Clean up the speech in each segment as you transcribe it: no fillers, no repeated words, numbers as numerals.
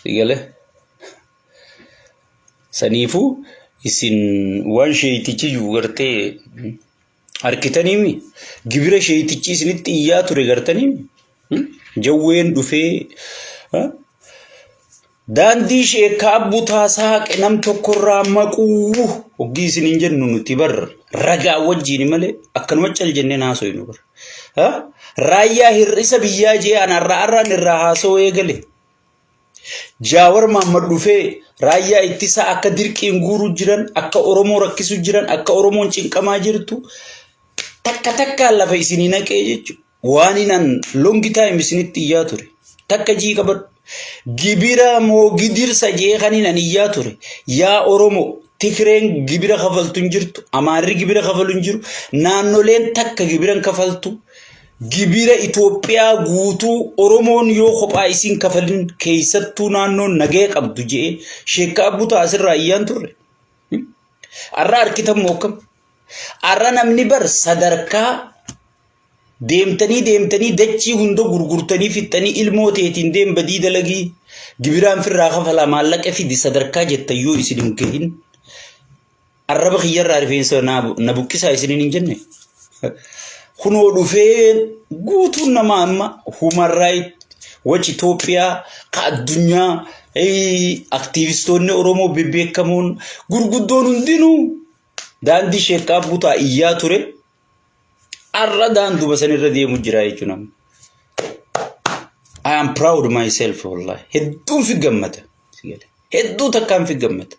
Sigale. Saniifuu isin waan sheeytichi jiru gartee harkitaniimi gibira sheeytichi isinitti iyyaa ture gartaniimi jawween dhufee daandii sheekkaa butaa saaqe nam tokkorraa maquu hoggii isin hin jennu nuti bar ragaa wajjiin malee akkanuma cal jennee haasoynu bar. Raayyaa hir'isa biyyaa jee an har'a har'aan irraa haasoo eegale. Jaawar Mahaammad dhufee raayyaa ittisaa akka dirqiin guuruu jiran, akka Oromoo rakkisu jiran, akka Oromoon cinqamaa jirtu takka takkaan lafa isinii naqee jechuudha. Waan hinan long time isinitti iyyaa ture. Takka jii qabadhu. Gibira moo gidirsa jee kan hinan iyyaa ture. Yaa Oromoo Tigreen gibira kafaltu hin jirtu, Amaarri gibira kafalu hin jiru, naannoleen takka gibira hin kafaltu. Gibira Itoophiyaa guutuu Oromoon yoo kophaa isiin kafalin keessattuu naannoon nagaya qabdu je'ee sheekka abbutaa asirraa iyyaan turre. Har'a harkitan moo akkam? Har'a namni bar sadarkaa deemtanii deemtanii dachii hunda gurgurtanii fixxanii ilmoo teetiin deem badii dalagii gibiraan firraa kafalaa maallaqa fidi sadarkaa jettan yoo isin hin gahin arraba kiyyarraa rifeensa na buqqisaa isiniin hin jenne. Kunoo dhufee guutuun namaa amma human right watch Itoophiyaa ka addunyaa aktiivistoonni Oromoo bebbeekamoon gurguddoon hundinuu daandii sheekkaa butaa iyyaa ture. Har'a daanduma sanirra deemu jira jechuun amma. I am proud myself wallahi. Hedduun fi gammada. Hedduu takkaan fi gammada.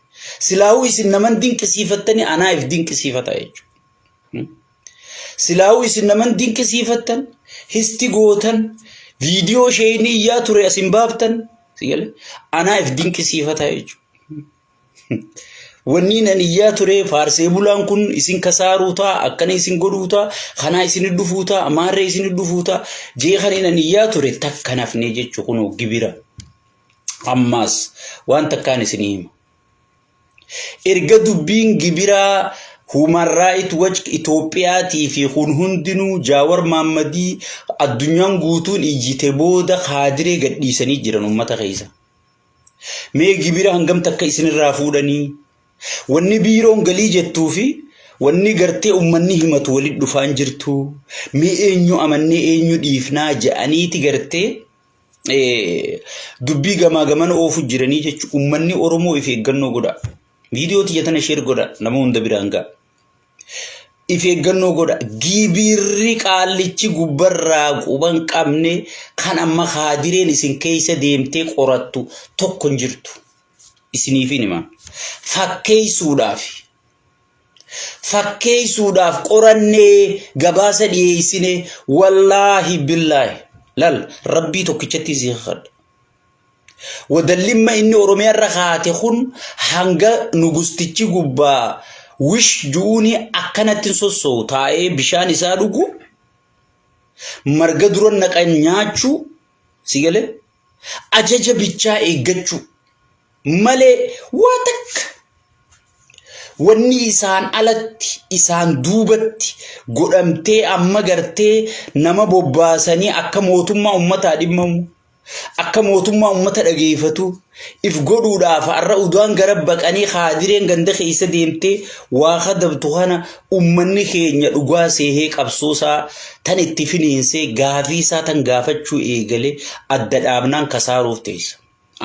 Silaahuu isin naman dinqisiifattanii anaaf dinqisiifata jechuudha. Silaahuu isin naman dinqisiifattan histi gootan viidiyoo isheen iyyaa ture asin baaftan anaaf dinqisiifata jechuudha. Wanni nan iyyaa ture faarsee bulaan kun isin kasaaruu ta'a akkana isin godhuu ta'a kanaa isin dhufuu ta'a maarree isin dhufuu ta'a jee kan nan iyyaa ture takka nafnee jechuu kunoo gibira. Ammaas waan takkaan isin hima. Erga dubbiin gibiraa Human Right Watch Itoophiyaatii fi kun hundinuu Jaawar Maammadii addunyaan guutuun iyyite booda kaadiree gadhiisanii jiran uummata keessa. Mee gibira hangam takka isinirraa fuudhanii? Wanni biiroon galii jettuu fi wanni gartee uummanni himatu walitti dhufaan jirtu. Mee eenyu amannee eenyu dhiifnaa jedhaniiti gartee dubbii gamaa gamana oofu jiranii jechuudha. Uummanni Oromoo if eeggannoo godha. Viidiyoo tiyya tana share godha nama hunda biraan ga'a. If eeggannoo godha. Gibirri qaallichi gubbarraa quban qabne kan amma kaadireen isin keessa deemtee qorattu tokko hin jirtu. Isiniifin hima. Fakkeessuudhaaf. Fakkeessuudhaaf qorannee gabaasa dhiyeessine wallaahi billaahi. Lal rabbii tokkichatti si kakadha. Wadallimma inni Oromiyaa irra kaate kun hanga nugustichi gubbaa wish ju'uuni akkanatti hin sossoo'u taa'ee bishaan isaa dhugu marga dura naqan nyaachuu si galee ajaja bichaa eeggachuu malee waa takka wanni isaan alatti isaan duubatti godhamtee amma gartee nama bobbaasanii akka mootummaa ummataa dhimmamu akka mootummaa ummata dhageeffatu if godhuudhaaf har'a udaan gara baqanii kaadireen ganda keessa deemtee waa kadabtu kana ummanni keenya dhugaa seehee qabsoosaa tan itti finiinsee gaafii isaa tan gaafachuu eegale adda dhaabnaan kasaaruuf teessa.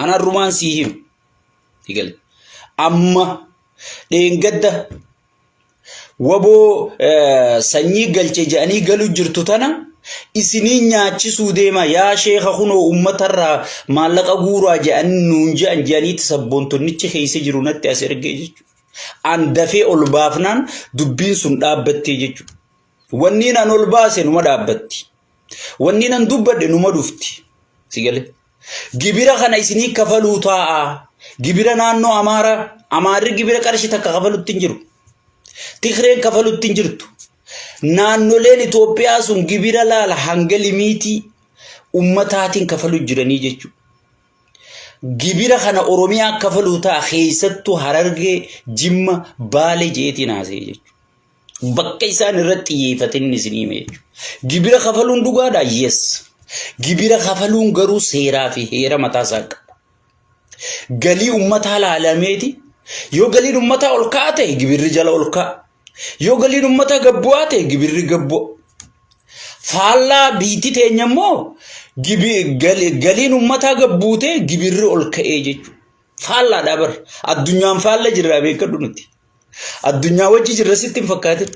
An har'umaan sii hima. Eegale. Amma dheengadda Waboo sanyii galche jedhanii galu jirtu tana isinii nyaachisuu deema yaa sheeka kunoo uummatarraa maallaqa guuraa jedhanii nuun jedhan jedhaniiti sabboontonnichi keessa jiru natti as ergee jechuudha. An dafee ol baafnaan dubbiin sun dhaabbattee jechuudha. Wanniin an ol baase numa dhaabbatti. Wanniin an dubbadhe numa dhufti. Si galee? Gibira kana isinii kafaluu taa'a. Gibira naannoo Amaaraa. Amaarri gibira qarshii takka kafalutti hin jiru. Tigreen kafalutti hin jirtu. Naannoleen Itoophiyaa sun gibira laala hanga limiitii ummataatiin kafaluu jiranii jechuudha. Gibira kana Oromiyaa kafaluu ta'a keessattuu Harargee, Jimma, Baalee jeetiin haasa'e jechuudha. Bakka isaan irratti xiyyeeffatin isinii hime jechuudha. Gibira kafaluun dhugaadha? Yes. Gibira kafaluun garuu seeraa fi heera mataa isaa qaba. Galii ummataa laalameeti. Yoo galiin ummataa ol ka'aa ta'e gibirri jala ol ka'a. Yoo galiin ummataa gad bu'aa ta'e gibirri gad bu'a. Faallaa biitti teenya immoo galiin ummataa gad buutee gibirri ol ka'ee jechuudha. Faallaadhaa bar. Addunyaan faalla jirraa beekadhu nuti. Addunyaa wajji jirra sitti hin fakkaatin.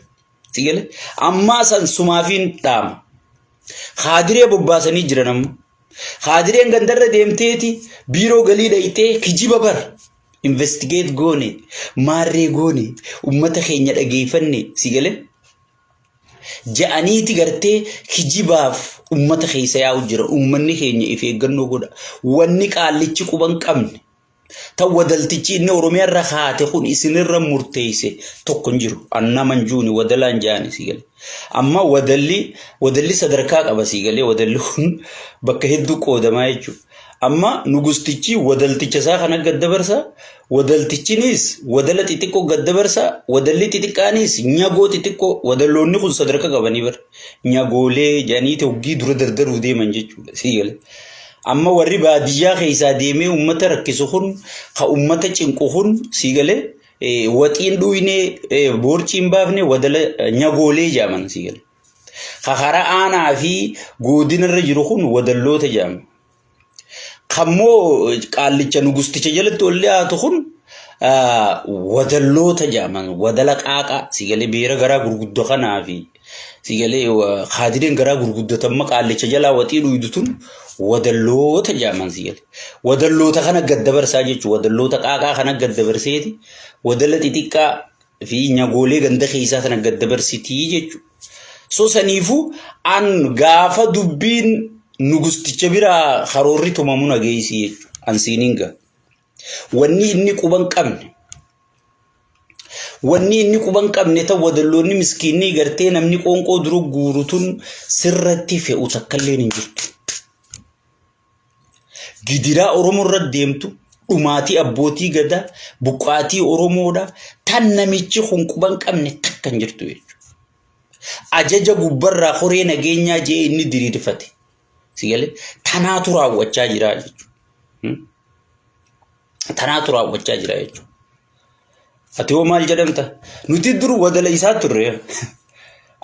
Si galee? Ammaa san sumaafiin dhaama. Kaadiree bobbaasanii jiran amma. Kaadireen gandarra deemteeti biiroo galii dhayxee kijiba bar. Investigeet goone, maarree goone, ummata keenya dhageeffanne si galee? Ja'aniiti gartee kijibaaf ummata keessa yaa'u jira. Ummanni keenya if eeggannoo godha. Wanni qaallichi quban qabne tan wadaltichi inni Oromiyaa irra kaate kun isinirra murteesse tokko hin jiru. An nama hin juuni wadalaan jaani si galee. Amma wadalli wadalli sadarkaa qaba si galee wadalli kun bakka hedduu qoodamaa jechuudha. Amma nugustichi wadalticha isaa kana gad dabarsa. Wadaltichinis wadala xixiqqoo gad dabarsa. Wadalli xixiqqaanis nyagoo xixiqqoo wadalloonni kun sadarkaa qabanii bara. Nyagoolee jedhaniiti hoggii dura dardaruu deeman jechuudha si galee. Amma warri baadiyyaa keessaa deemee uummata rakkisu kun ka uummata cinqu kun sii galee waxiin dhuynee boorciin baafne wadala nyagoolee jedhaman sii galee. Ka karaa aanaa fi godina irra jiru kun wadalloota jedhama. Kammoo qaallicha nugusticha jalatti ol dhiyaatu kun wadalloota jedhaman wadala qaaqaa sii galee beera garaa gurguddoo kanaa fi sii galee kaadireen garaa gurguddatan amma qaallicha jalaa waxii dhuydu tun wadalloota jedhaman sii galee. Wadalloota kana gad dabarsaa jechuudha. Wadalloota qaaqaa kana gad dabarseeti wadala xixiqqaa fi nyagoolee ganda keessaa sana gad dabarsitii jechuudha. So saniifuu an gaafa dubbiin nugusticha biraa karoorri tumamu nageessii jechuudha. An siiniin ga'a. Wanni inni quban qabne wanni inni quban qabne tan wadalloonni miskiinni gartee namni qoonqoo dura guuru tun sirratti fe'u takkalleen hin jirtu. Gidiraa Oromoo irra deemtu dhumaatii abbootii gadaa buqqaatii Oromoodha tan namichi kun quban qabne takka hin jirtu jechuudha. Ajaja gubbarraa koree nageenyaa jee inni diriirfate. Si galee tanaatu raawwachaa jira jechuudha. Tanaatu raawwachaa jira jechuudha. Ati hoo maal jedhamta? Nuti dur wadala isaa turre.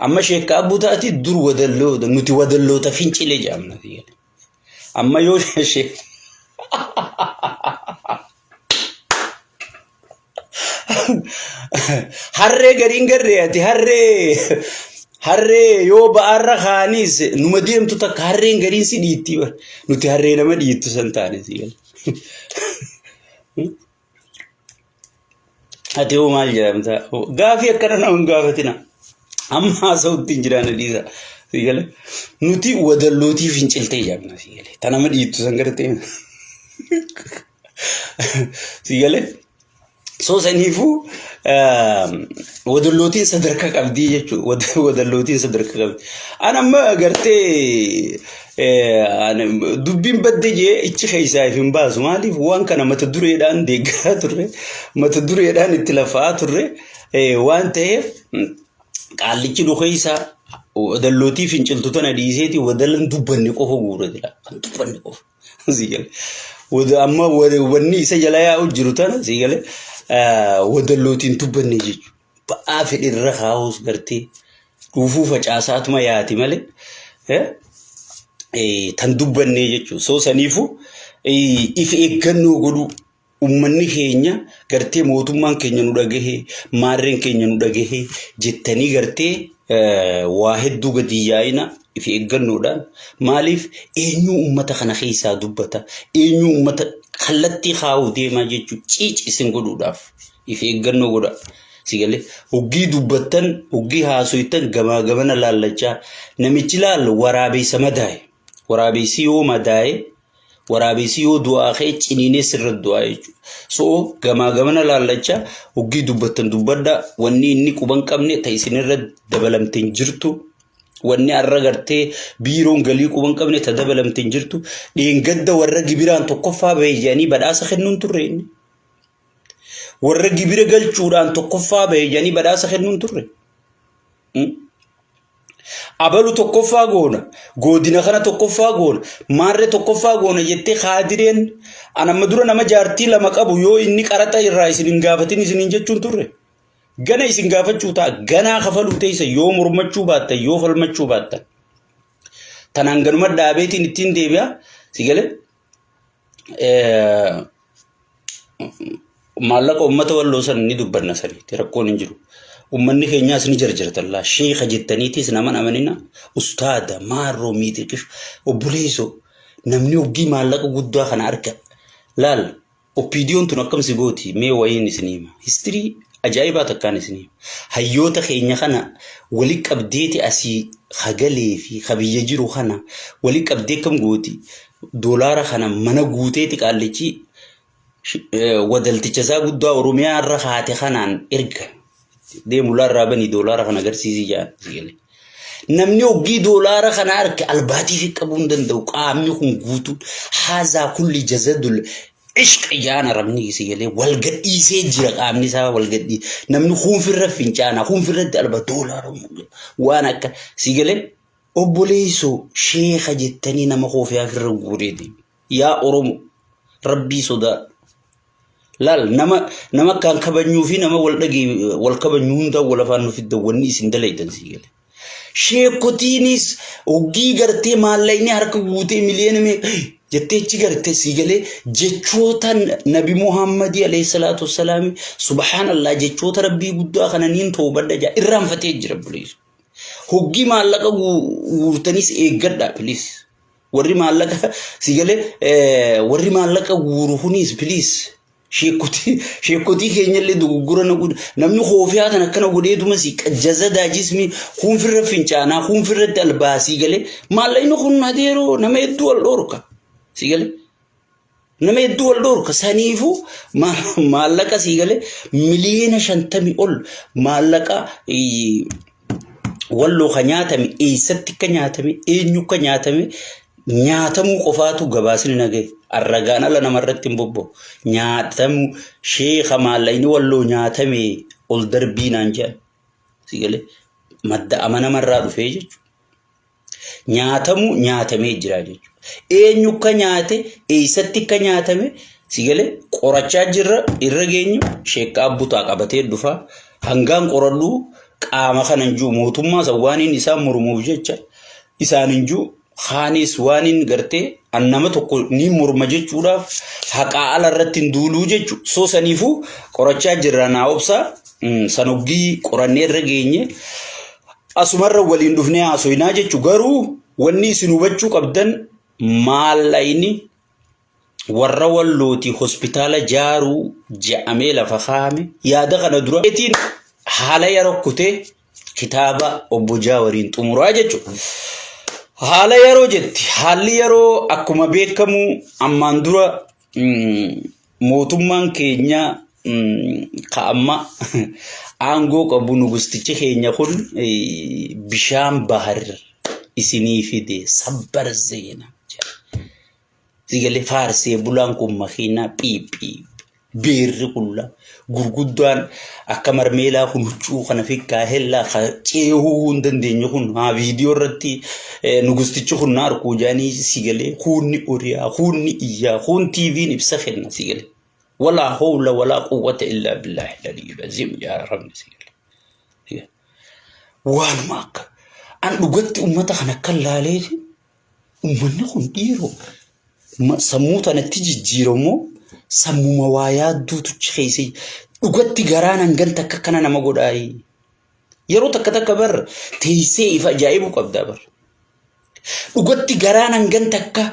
Amma sheekka abbuu taati dur wadalloota nuti wadalloota fincilee jedhamna. Amma yoo sheek Harree gariin garree ati harree harree yoo ba'aarra kaaniis numa deemtu takka harreen gariin si dhiittii bar nuti harree nama dhiittu san taane si gala. Ati hoo maal jedhamta? Gaafii akkana nama hin gaafatina. Amma haasa'utti hin jiraanne dhiisa. Si gala. Nuti wadallootii finciltee jedhamna si gala. Ta nama dhiittu san gartee. Si galee? So saniifuu wadallootiin sadarkaa qabdii jechuudha. Wadallootiin sadarkaa qabdi. An amma gartee dubbiin badde jee ichi keessaa if hin baasu. Maaliif waan kana mata dureedhaan deeggaraa turre mata dureedhaan itti lafa'aa turre waan ta'eef qaallichi nu keessa wadallootii finciltu tana dhiiseeti wadalan dubbanne qofa guura jira. Kan dubbanne qofa. Sii gale. Wada amma wanni isa jala yaa'u jiru tana sii gale wadallootiin dubbanne jechuudha. Ba'aa fedhe irra kaa'uus gartee dhuufuu facaasaatuma yaati malee tan dubbanne jechuudha. So saniifuu if eeggannoo godhuu Ummanni keenya gartee mootummaan keenya nu dhagahee maarreen keenya nu dhagahee jettanii gartee waa hedduu gadi yaa'ina if eeggannoodhaan maaliif eenyuu ummata kana keessaa dubbata eenyuu ummata kallattii kaa'uu deemaa jechuun ciic isin godhuudhaaf if eeggannoo godha. Si galee hoggii dubbattan hoggii haasoytan gamaa gamana laallachaa namichi laal waraabeessa madaa'e waraabeessi yoo madaa'e Waraabessi yoo du'aa ka'e ciniinee sirra du'aa jechuudha. So gamaa gamana laallachaa hoggii dubbattan dubbadhaa wanni inni quban qabne ta isinirra dabalamte hin jirtu. Wanni har'a gartee biiroon galii quban qabne ta dabalamte hin jirtu. Dheengadda warra gibiraan tokkoffaa bahe jedhanii badhaasa kennuun turre inni. Warra gibira galchuudhaan tokkoffaa bahe jedhanii badhaasa kennuun turre. Abalu tokkoffaa goona, goodina kana tokkoffaa goona, maarree tokkoffaa goona jettee kaadireen an amma dura nama jaartii lama qabu yoo inni qaraxa irraa isin hin gaafatin isiniin jechuun turre. Gana isin gaafachuu ta'a ganaa kafaluu teessa yoo mormachuu baattan yoo falmachuu baattan. Tanaan ganuma dhaabeetiin ittiin deebi'a si galee. Maallaqa uummata walloo san ni dubbanna sanitti rakkoon hin jiru. Uummanni keenyaas ni jarjartallaa sheeka jettaniitis nama amanina ustaada maarroo miixiqish obboleessoo namni hoggii maallaqa guddaa kana arga laal oppiidiyoon tun akkam si gooti mee wayiin isin hima histirii ajaa'ibaa takkaan isin hima hayyoota keenya kana wali qabdeeti asii hagalee fi kabiyya jiru kana wali qabdee akkam gooti doolaara kana mana guuteeti qaallichi wadalticha isaa guddaa Oromiyaa irra kaate kanaan erga deemu laarraa banii doolaara kana agarsiisii jedhan. Namni hoggii doolaara kana arge albaatii fi qabuu hin danda'u qaamni kun guutuun haazaa kulli jazadul ishq jaan arabni si galee wal gadhiisee jira qaamni isaa wal gadhii namni kuunfirra fincaana kuunfirratti alba doolaara waan akka si galee Obboleeysoo sheekha jettanii nama koofiyaa firra guuree deemu. Yaa Oromo rabbii sodaadhu. Laal nama nama akkaan kabanyuu fi nama wal dhagee wal kabanyu hundaa wal afaan nu fiddan wanni isin dalaydan sii gale. Sheekotiinis hoggii gartee maallaqni harka guutee miliyoona meeqa jettee achi garte sii galee jechoota nabi Muhammadii alayhi salaatu wassalaami subhaanallah jechoota rabbii guddaa kana niin toobadha jaa irraanfatee jira buleessu. Hoggii maallaqa guurtanis eeggadhaa please. Warri maallaqa si galee warri maallaqa guuru kunis please. Sheekotii sheekotii keenyallee dogoggora na godhu namni koofiyaa tan akkana godheetuma si jazadaa jismi kuunfirra fincaanaa kuunfirratti albaasii galee maallaqni kun adeeroo nama hedduu wal dhorka si galee. Nama hedduu wal dhorka. Saniifuu maallaqa sii galee miliyoona shantamii ol maallaqa walloo ka nyaatame eessatti akka nyaatame eenyu akka nyaatame nyaatamuu qofaatu gabaasni na gahe. Arragaan ala namarratti hin bobba'u. Nyaatamuu sheeka maallaqni walloo nyaatame ol darbii naan jedhan. Sii galee madda amanamarraa dhufee jechuudha. Nyaatamu nyaatamee jira jechuudha. Eenyu akka nyaate eessatti akka nyaatame si galee qorachaa jirra irra geenyu sheekkaa butaa qabatee dhufa. Hangaan qoradhu qaama kana hin jiru mootummaa san waan inni isaan mormuuf jecha isaan hin jiru kaanis waan inni gartee an nama tokko ni morma jechuudhaaf haqaa ala irratti hin duuluu jechuudha. Soo saniifuu qorachaa jirra naa obsaa san hoggii qorannee irra geenye asumarra waliin dhufnee haasoynaa jechu garuu wanni isin hubachuu qabdan maallaqni warra wallooti hospitaala jaaruu je'amee lafa kaa'ame yaada kana dura eetiin haala yeroo kutee kitaaba obbo Jaawariin xumuraa jechuudha. Haala yeroo jetti haalli yeroo akkuma beekamu ammaan dura Mootummaan keenya ka amma aangoo qabu nugustichi keenya kun bishaan bahar isinii fide sabbar zeena jedha. Sigalee faarsee bulaan kun makiinaa phiiphii beerri qulla gurguddaan akka marmeelaa kun huccuu kana fikkaa hellaa ka ceehuu hin dandeenye kun haa viidiyoo irratti nugustichi kun na arkuu jaanii si galee kuunni oriyaa kuunni iyyaa kuun tiiviin ibsa kenna si galee walaa hawla walaa quwwata illaa billaahi aliyyiil aziim yaa rabbi si galee waanuma akka an dhugatti ummata kana akka laaleeti ummanni kun dhiiroo sammuu tanatti jijjiiramoo sammuma waa yaadduutu keessa dhugatti garaan hangan takka akkana nama godhaayi. Yeroo takka takka bar teessee ifa ajaa'ibuu qabdaa bar. Dhugatti garaan hangan takka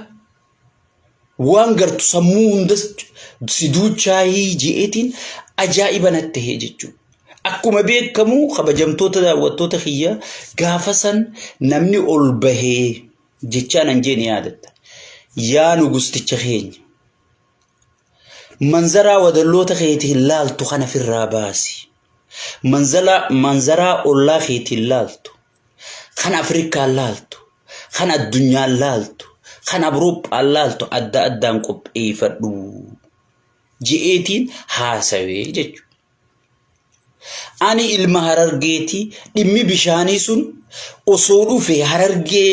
waan gartu sammuu hunda si duuchaayii je'eetiin ajaa'iba natti tahee jechuudha. Akkuma beekamu kabajamtoota daawwattoota kiyya gaafa san namni ol bahee jechaa nan jee ni yaadatta. Yaa nugusticha keenya manzaraa wadalloota keetiin laaltu kana firraa baasi. Manzalaa manzaraa ollaa keetiin laaltu kan Afrikaan laaltu kan addunyaan laaltu kan Awurooppaan laaltu adda addaan qopheeffadhu je'eetiin haasawee jechuudha. Ani ilma Harargeeti dhimmi bishaanii sun osoo dhufe Harargee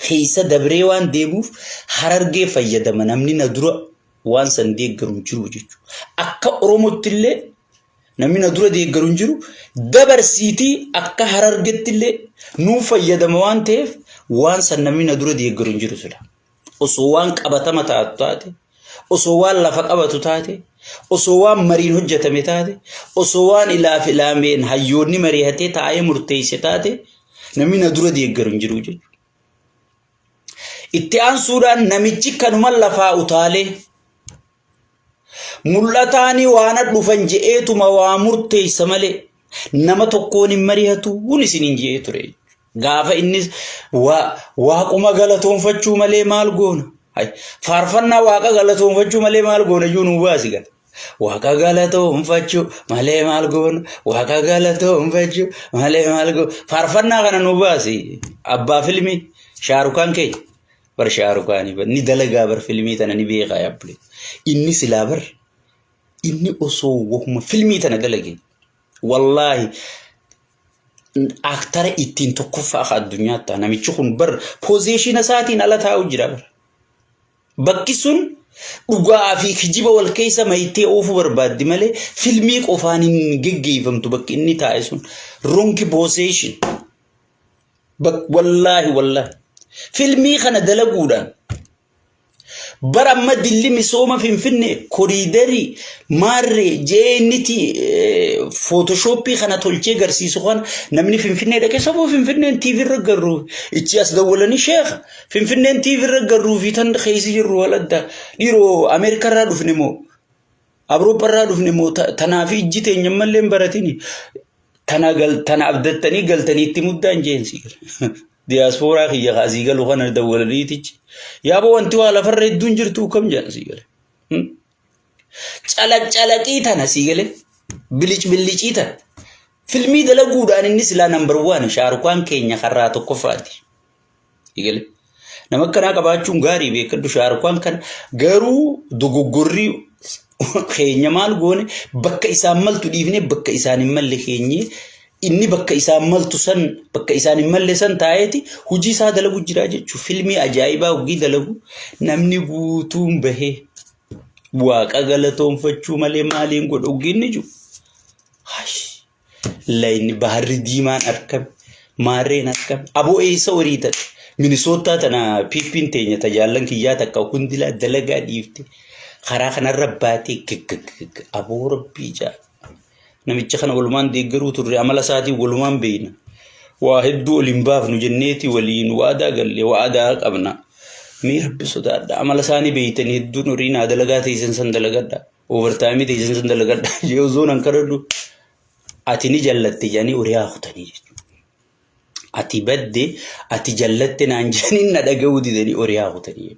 keessa dabree waan deemuuf Harargee fayyadama namni na dura waan san deeggaru hin jiru jechuudha. Akka Oromootti illee namni na dura deeggaru hin jiru dabarsiitii akka Harargetti illee nuu fayyadama waan ta'eef waan san namni na dura deeggaru hin jiru sila. Osoo waan qabatama taatu taate, osoo waan lafa qabatu taate, osoo waan mariin hojjetame taate, osoo waan ilaaf ilaameen hayyoonni mari'atee taa'ee murteesse taate namni na dura deeggaru hin jiru jechuudha. Itti aansuudhaan namichi kanuma lafaa utaalee mul'ataanii waan dhufan je'eetuma waa murteessa malee nama tokkoon hin mari'atu kun isiniin je'ee ture. Gaafa innis waaquma galatoonfachuu malee maal goona? Faarfannaa waaqa galatoonfachuu malee maal goona iyyuu nuu baasi gala. Waaqa galatoonfachuu malee maal goona? Waaqa galatoonfachuu malee maal goona? Faarfannaa kana nuu baasi abbaa filmii Shaarukaan keenya. Bar Shaarukaanii bar ni dalagaa bar filmii tana ni beekaa yaabbule. Inni silaa bar inni osoo wahuma filmii tana dalage wallaahi aktara ittiin tokkoffaa akka addunyaatti ta'a. Namichi kun bar pozeeshina isaatiin ala taa'u jira bar. Bakki sun dhugaa fi kijiba wal keessa maytee oofuu barbaaddi malee filmii qofaan hin geggeeffamtu bakki inni taa'e sun. Ronki pozeeshin. Wallaahi wallaahi. Filmii kana dalaguudhaan Bara amma dilli misooma Finfinnee koriidarii maarree jee inniti footoshoppii kana tolchee garsiisu kana namni Finfinnee dhaqee saboo Finfinneen TV irra garruu ichi as dawwalanii sheekha Finfinneen TV irra garruu fi tan keessa jirru wal adda dhiiroo Ameerikaa irraa dhufne moo Awurooppaa irraa dhufne moo tanaaf ijji teenya ammallee hin baratini tana gal tana abdattanii galtanii itti muddaan jeensi. Diyaaspooraa kiyya ka asii galu kana dawwalaniitichi. Yaaboo wanti waa lafarra hedduun jirtu kam jedhan sii gale. Calaq calaqii tana sii gale. Bilic billicii tana. Filmii dalaguudhaan inni silaa nambar waan shaarukaan keenya karraa tokkoffaati. Sii gale. Nama akkanaa qabaachuun gaarii beekadhu shaarukaan kana garuu dogoggorri keenya maal goone bakka isaan maltu dhiifnee bakka isaan hin malle keenyee inni bakka isaan maltu san bakka isaan hin malle san taa'eeti hojii isaa dalagu jira jechuudha. Filmii ajaa'ibaa hojii dalagu namni guutuun bahee waaqa galatoonfachuu malee maaliin godhu hoggii inni jiru. Layni baharri diimaan arkame maarreen arkame aboo eessa horii ta'e Minisoottaa tana piippiin teenya tajaajilan kiyyaa takka hundilaa dalagaa dhiifte karaa kanarra baatee gaggagga aboo rabbii jaa. Namicha kana walumaan deeggaruu turre amala isaatiin walumaan beeyna. Waa hedduu ol hin baafnu jenneeti waliin waadaa galle waadaa qabna. Mee rabbi sodaadha. Amala isaanii beeytanii hedduun horii naa dalagaa teessan san dalagadha. Overtime teessan san dalagadha. Jee osoo nan kadhadhu ati ni jallatte jedhanii horii haa kutanii jechuudha. Ati badde ati jallatte naan jedhanii na dhaga'uu didanii horii haa kutanii.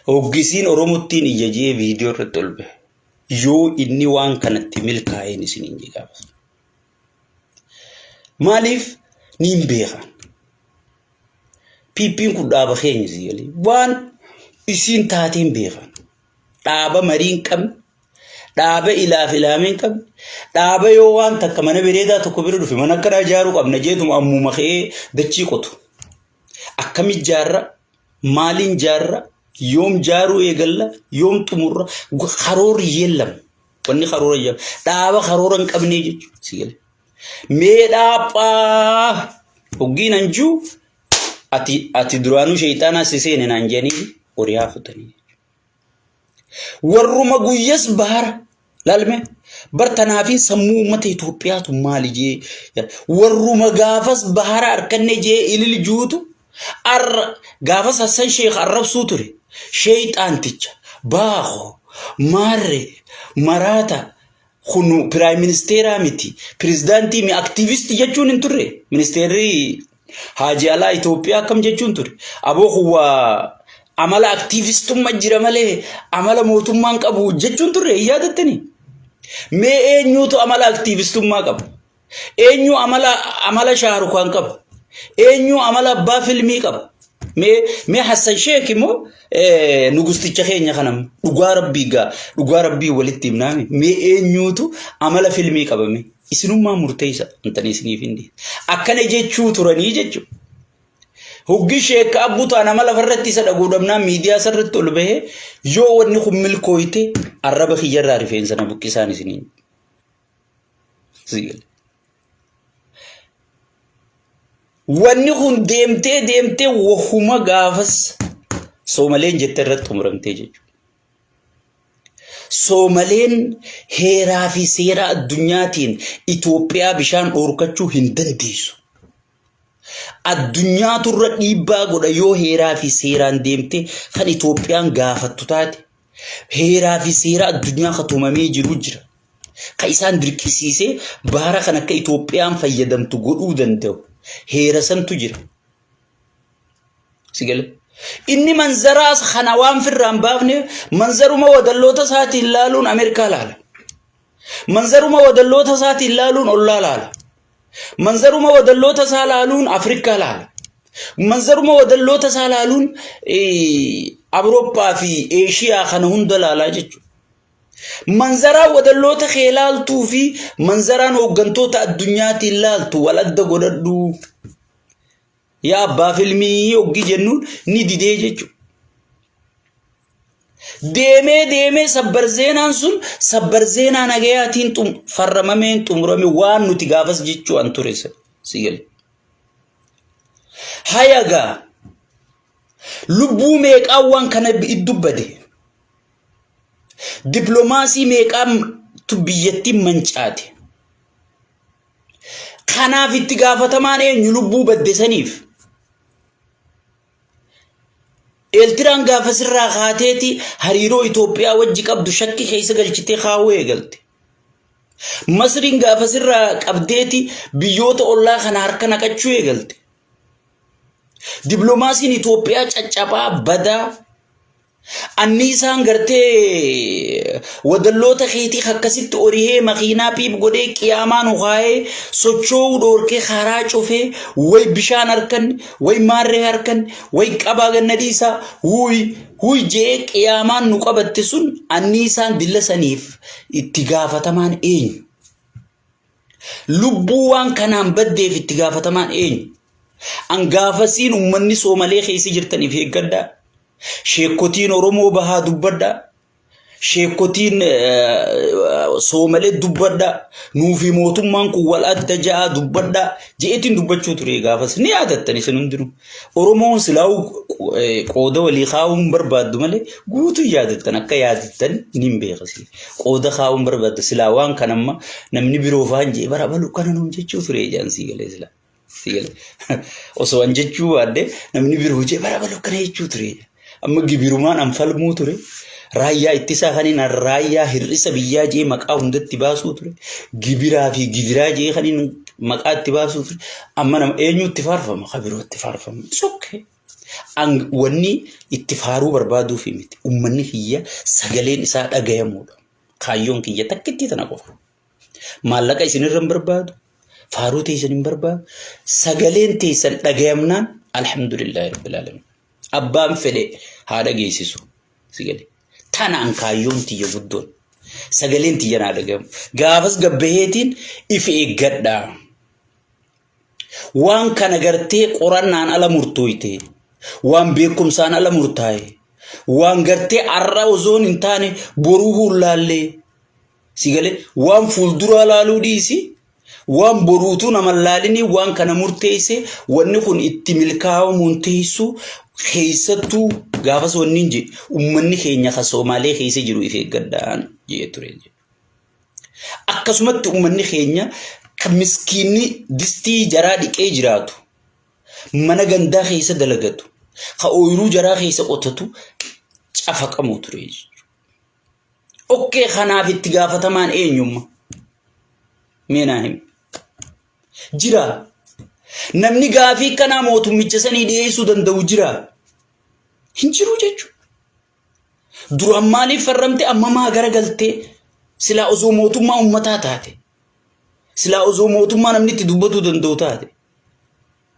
Hoggisiin Oromottiin iyya jee viidiyoo irratti ol bahe. Yoo inni waan kanatti milkaa'een isiniin jedhe gaafas. Maaliif niin beekan. PP'n kun dhaaba keenya si galee waan isiin taateen beekan. Dhaaba marii hin qabne, dhaaba ilaaf ilaamee hin qabne, dhaaba yoo waan takka mana bareedaa tokko bira dhufe mana akkanaa ijaaruu qabna jeetuma ammuma ka'ee dachii qotu. Akkamitti ijaarra? Maaliin ijaarra? Yoom jaaruu eegalla? Yoom xumurra? Karoorri yeellam. Wanni karoora jedhamu. Dhaaba karoora hin qabnee jechuudha. Si galee. Mee dhaaphaa hoggiin anjuu ati ati duraanuu sheeyxaanaa si seene naan jedhanii horii haa futanii. Warruma guyyas bahara laalme bar tanaafiin sammuu uummata Itoophiyaatu maali jee warruma gaafas bahara harkanne jee ilil juutu arra gaafas Hassan Sheekh arrabsuu ture sheeyxaanticha baako maarre maraata kun piraayim ministeeraa miti pirezidaantii mi aktiivistii jechuun hin turre ministeerri Haaji alaa Itoophiyaa akkam jechuun ture. Aboo kun waa amala aktiivistumma jira malee amala mootummaan qabu jechuun turre hin yaadattanii? Mee eenyuutu amala aktiivistummaa qaba? Eenyu amala amala Shaarukaan qaba? Eenyu amala abbaa filmii qaba? Mee mee Hassan Sheek immoo nugusticha keenya kana dhugaa rabbii gaa dhugaa rabbii walitti himnaami. Mee eenyuutu amala filmii qabame isinummaa murteessa antanii isiniif hin dhiyeessu. Akkana jechuu turanii jechuudha. Hoggi sheekka abbutaa nama lafarratti isa dhaguu dhabnaan miidiyaa isarratti ol bahee yoo wanni kun milkooyte arraba kiyyarraa rifeensa na buqqisaan isiniin. Wanni kun deemtee deemtee wahuma gaafas Soomaleen jette irratti xumuramtee jechuudha. Soomaleen heeraa fi seera addunyaatiin Itoophiyaa bishaan dhoorkachuu hin dandeessu. Addunyaatu irra dhiibbaa godha yoo heeraa fi seeraan deemtee kan Itoophiyaan gaafattu taate. Heeraa fi seera addunyaa kan tumamee jiru jira. Kan isaan dirqisiisee baara kan akka Itoophiyaan fayyadamtu godhuu danda'u. Heera santu jira. Si galee? Inni manzaraas kana waan firraan baafne manzaruma wadalloota isaatiin laaluun Ameerikaa laala. Manzaruma wadalloota isaatiin laaluun ollaa laala. Manzaruma wadalloota isaa laaluun Afrikaa laala. Manzaruma wadalloota isaa laaluun Awurooppaa fi Eeshiyaa kana hunda laalaa jechuudha. Manzaraa wadalloota kee laaltuu fi manzaraan hooggantoota addunyaatiin laaltu wal adda godhadhu. Yaa abbaa filmii hoggii jennuun ni didee jechuudha. Deemee deemee sabbar zeenaan sun sabbar zeenaa nagayaatiin farramameen xumurame waan nuti gaafas jechuu an ture si gale. Hayagaa lubbuu meeqaan waan kana dubbate diplomaasii meeqaan biyyattiin mancaate. Kanaaf itti gaafatamaan eenyu lubbuu badde saniif? Eeltiraan gaafa sirraa kaateeti hariiroo Itoophiyaa wajji qabdu shakki keessa galchitee kaawuu eegalte. Masriin gaafa sirraa qabdeeti biyyoota ollaa kana harka naqachuu eegalte. Diplomaasiin Itoophiyaa caccabaa badaa Anniisaan gartee wadalloota keetii akkasitti orihee makiinaa piip godhee qiyaamaa nu kaayee sochoo'uu dhoorkee karaa cufee way bishaan harkan way maarree harkan way qabaa ganna dhiisaa wuy wuy je'ee qiyaamaan nu qabatte sun anniisaan dilla saniif itti gaafatamaan eenyu? Lubbuu waan kanaan baddeef itti gaafatamaan eenyu? An gaafasiin ummanni Soomalee keessa jirtaniif eeggadhaa. Sheekkotiin Oromoo bahaa dubbadhaa. Sheekkotiin Soomalee dubbadhaa. Nuufi mootummaan kun wal adda ja'aa dubbadhaa. Je'eetiin dubbachuu ture gaafas. Ni yaadattan isin hundinuu. Oromoon silaa'uu qooda walii kaa'uu hin barbaaddu malee guutuu yaadattan akka yaadattan ni hin beekasi. Qooda kaa'uu hin barbaaddu silaa waan kan amma namni biroo faan jee bara balu kana nuun jechuu ture ijaan sii galee silaa. Sii galee. Osoo an jechuu baadde namni biroo jee bara balu kana jechuu ture. Amma gibirumaan an falmuu ture. Raayyaa ittisaa kan inni raayyaa hir'isa biyyaa jee maqaa hundatti baasuu ture. Gibiraa fi gibiraa jee kan inni maqaa itti baasuu ture. Amma nama eenyu itti faarfama? Ka biroo itti faarfama. It's okay. Wanni itti faaruu barbaaduufi miti. Uummanni kiyya sagaleen isaa dhagayamuudha. Kaayyoon kiyya takkittii tana qofa. Maallaqa isinirra hin barbaadu. Faaruu teessan hin barbaadu. Sagaleen teessan dhagayamnaan alhamdulillahi rabbil alamin. Abbaan fedhe haa dhageessisu. Si gale. Tanaan kaayyoon tiyya guddoon. Sagaleen tiyya naa dhagayamu. Gaafas gabbaheetiin if eeggadhaa. Waan kana gartee qorannaan ala murtooyte. Waan beekumsaan ala murtaa'e. Waan gartee har'a osoon hin taane boruu hullaallee. Si galee waan fuulduraa laaluu dhiisi. Waan boruutuu nama hin laalinii waan kana murteesse wanni kun itti milkaa'amuun teessu keessattuu gaafas wanni hin jedhe uummanni keenya kan Soomaalee keessa jiru if eeggadhaan jedhee ture. Akkasumatti uummanni keenya kan miskiinni distii jaraa dhiqee jiraatu mana gandaa keessa dalagatu kan ooyiruu jaraa keessa qotatu cafaqamuu ture jechuudha. Okkee kanaaf itti gaafatamaan eenyumma? Mee naa himi. Jira. Namni gaafii kanaa mootummicha sanii dhiyeessuu danda'u jira. Hin jiru jechuudha. Duraan maaliif farramte amma maa garagaltee silaa osoo mootummaa uummataa taate. Silaa osoo mootummaa namni itti dubbatuu danda'u taate.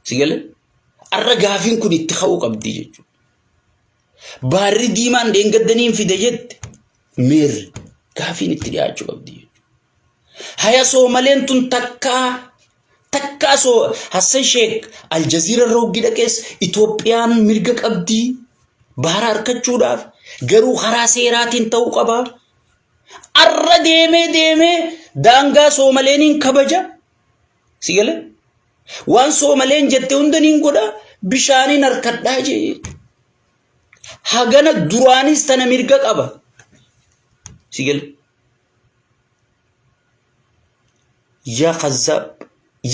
Si galee? Arra gaafiin kun itti ka'uu qabdi jechuudha. Baarri diimaan dheengaddaniin fide jette meerri gaafiin itti dhiyaachuu qabdi jechuudha. Haya soomaleen tun takkaa takkaa soo Hassan Sheek Aljaziira irra hoggi dhaqees Itoophiyaan mirga qabdii baara harkachuudhaaf garuu karaa seeraatiin ta'uu qaba. Arra deemee deemee daangaa soomaleeniin kabaja. Si galee? Waan soomaleen jette hunda niin godha bishaaniin harkadhaa jee. Hagana duraanis tana mirga qaba. Si galee? Yaa kazzaab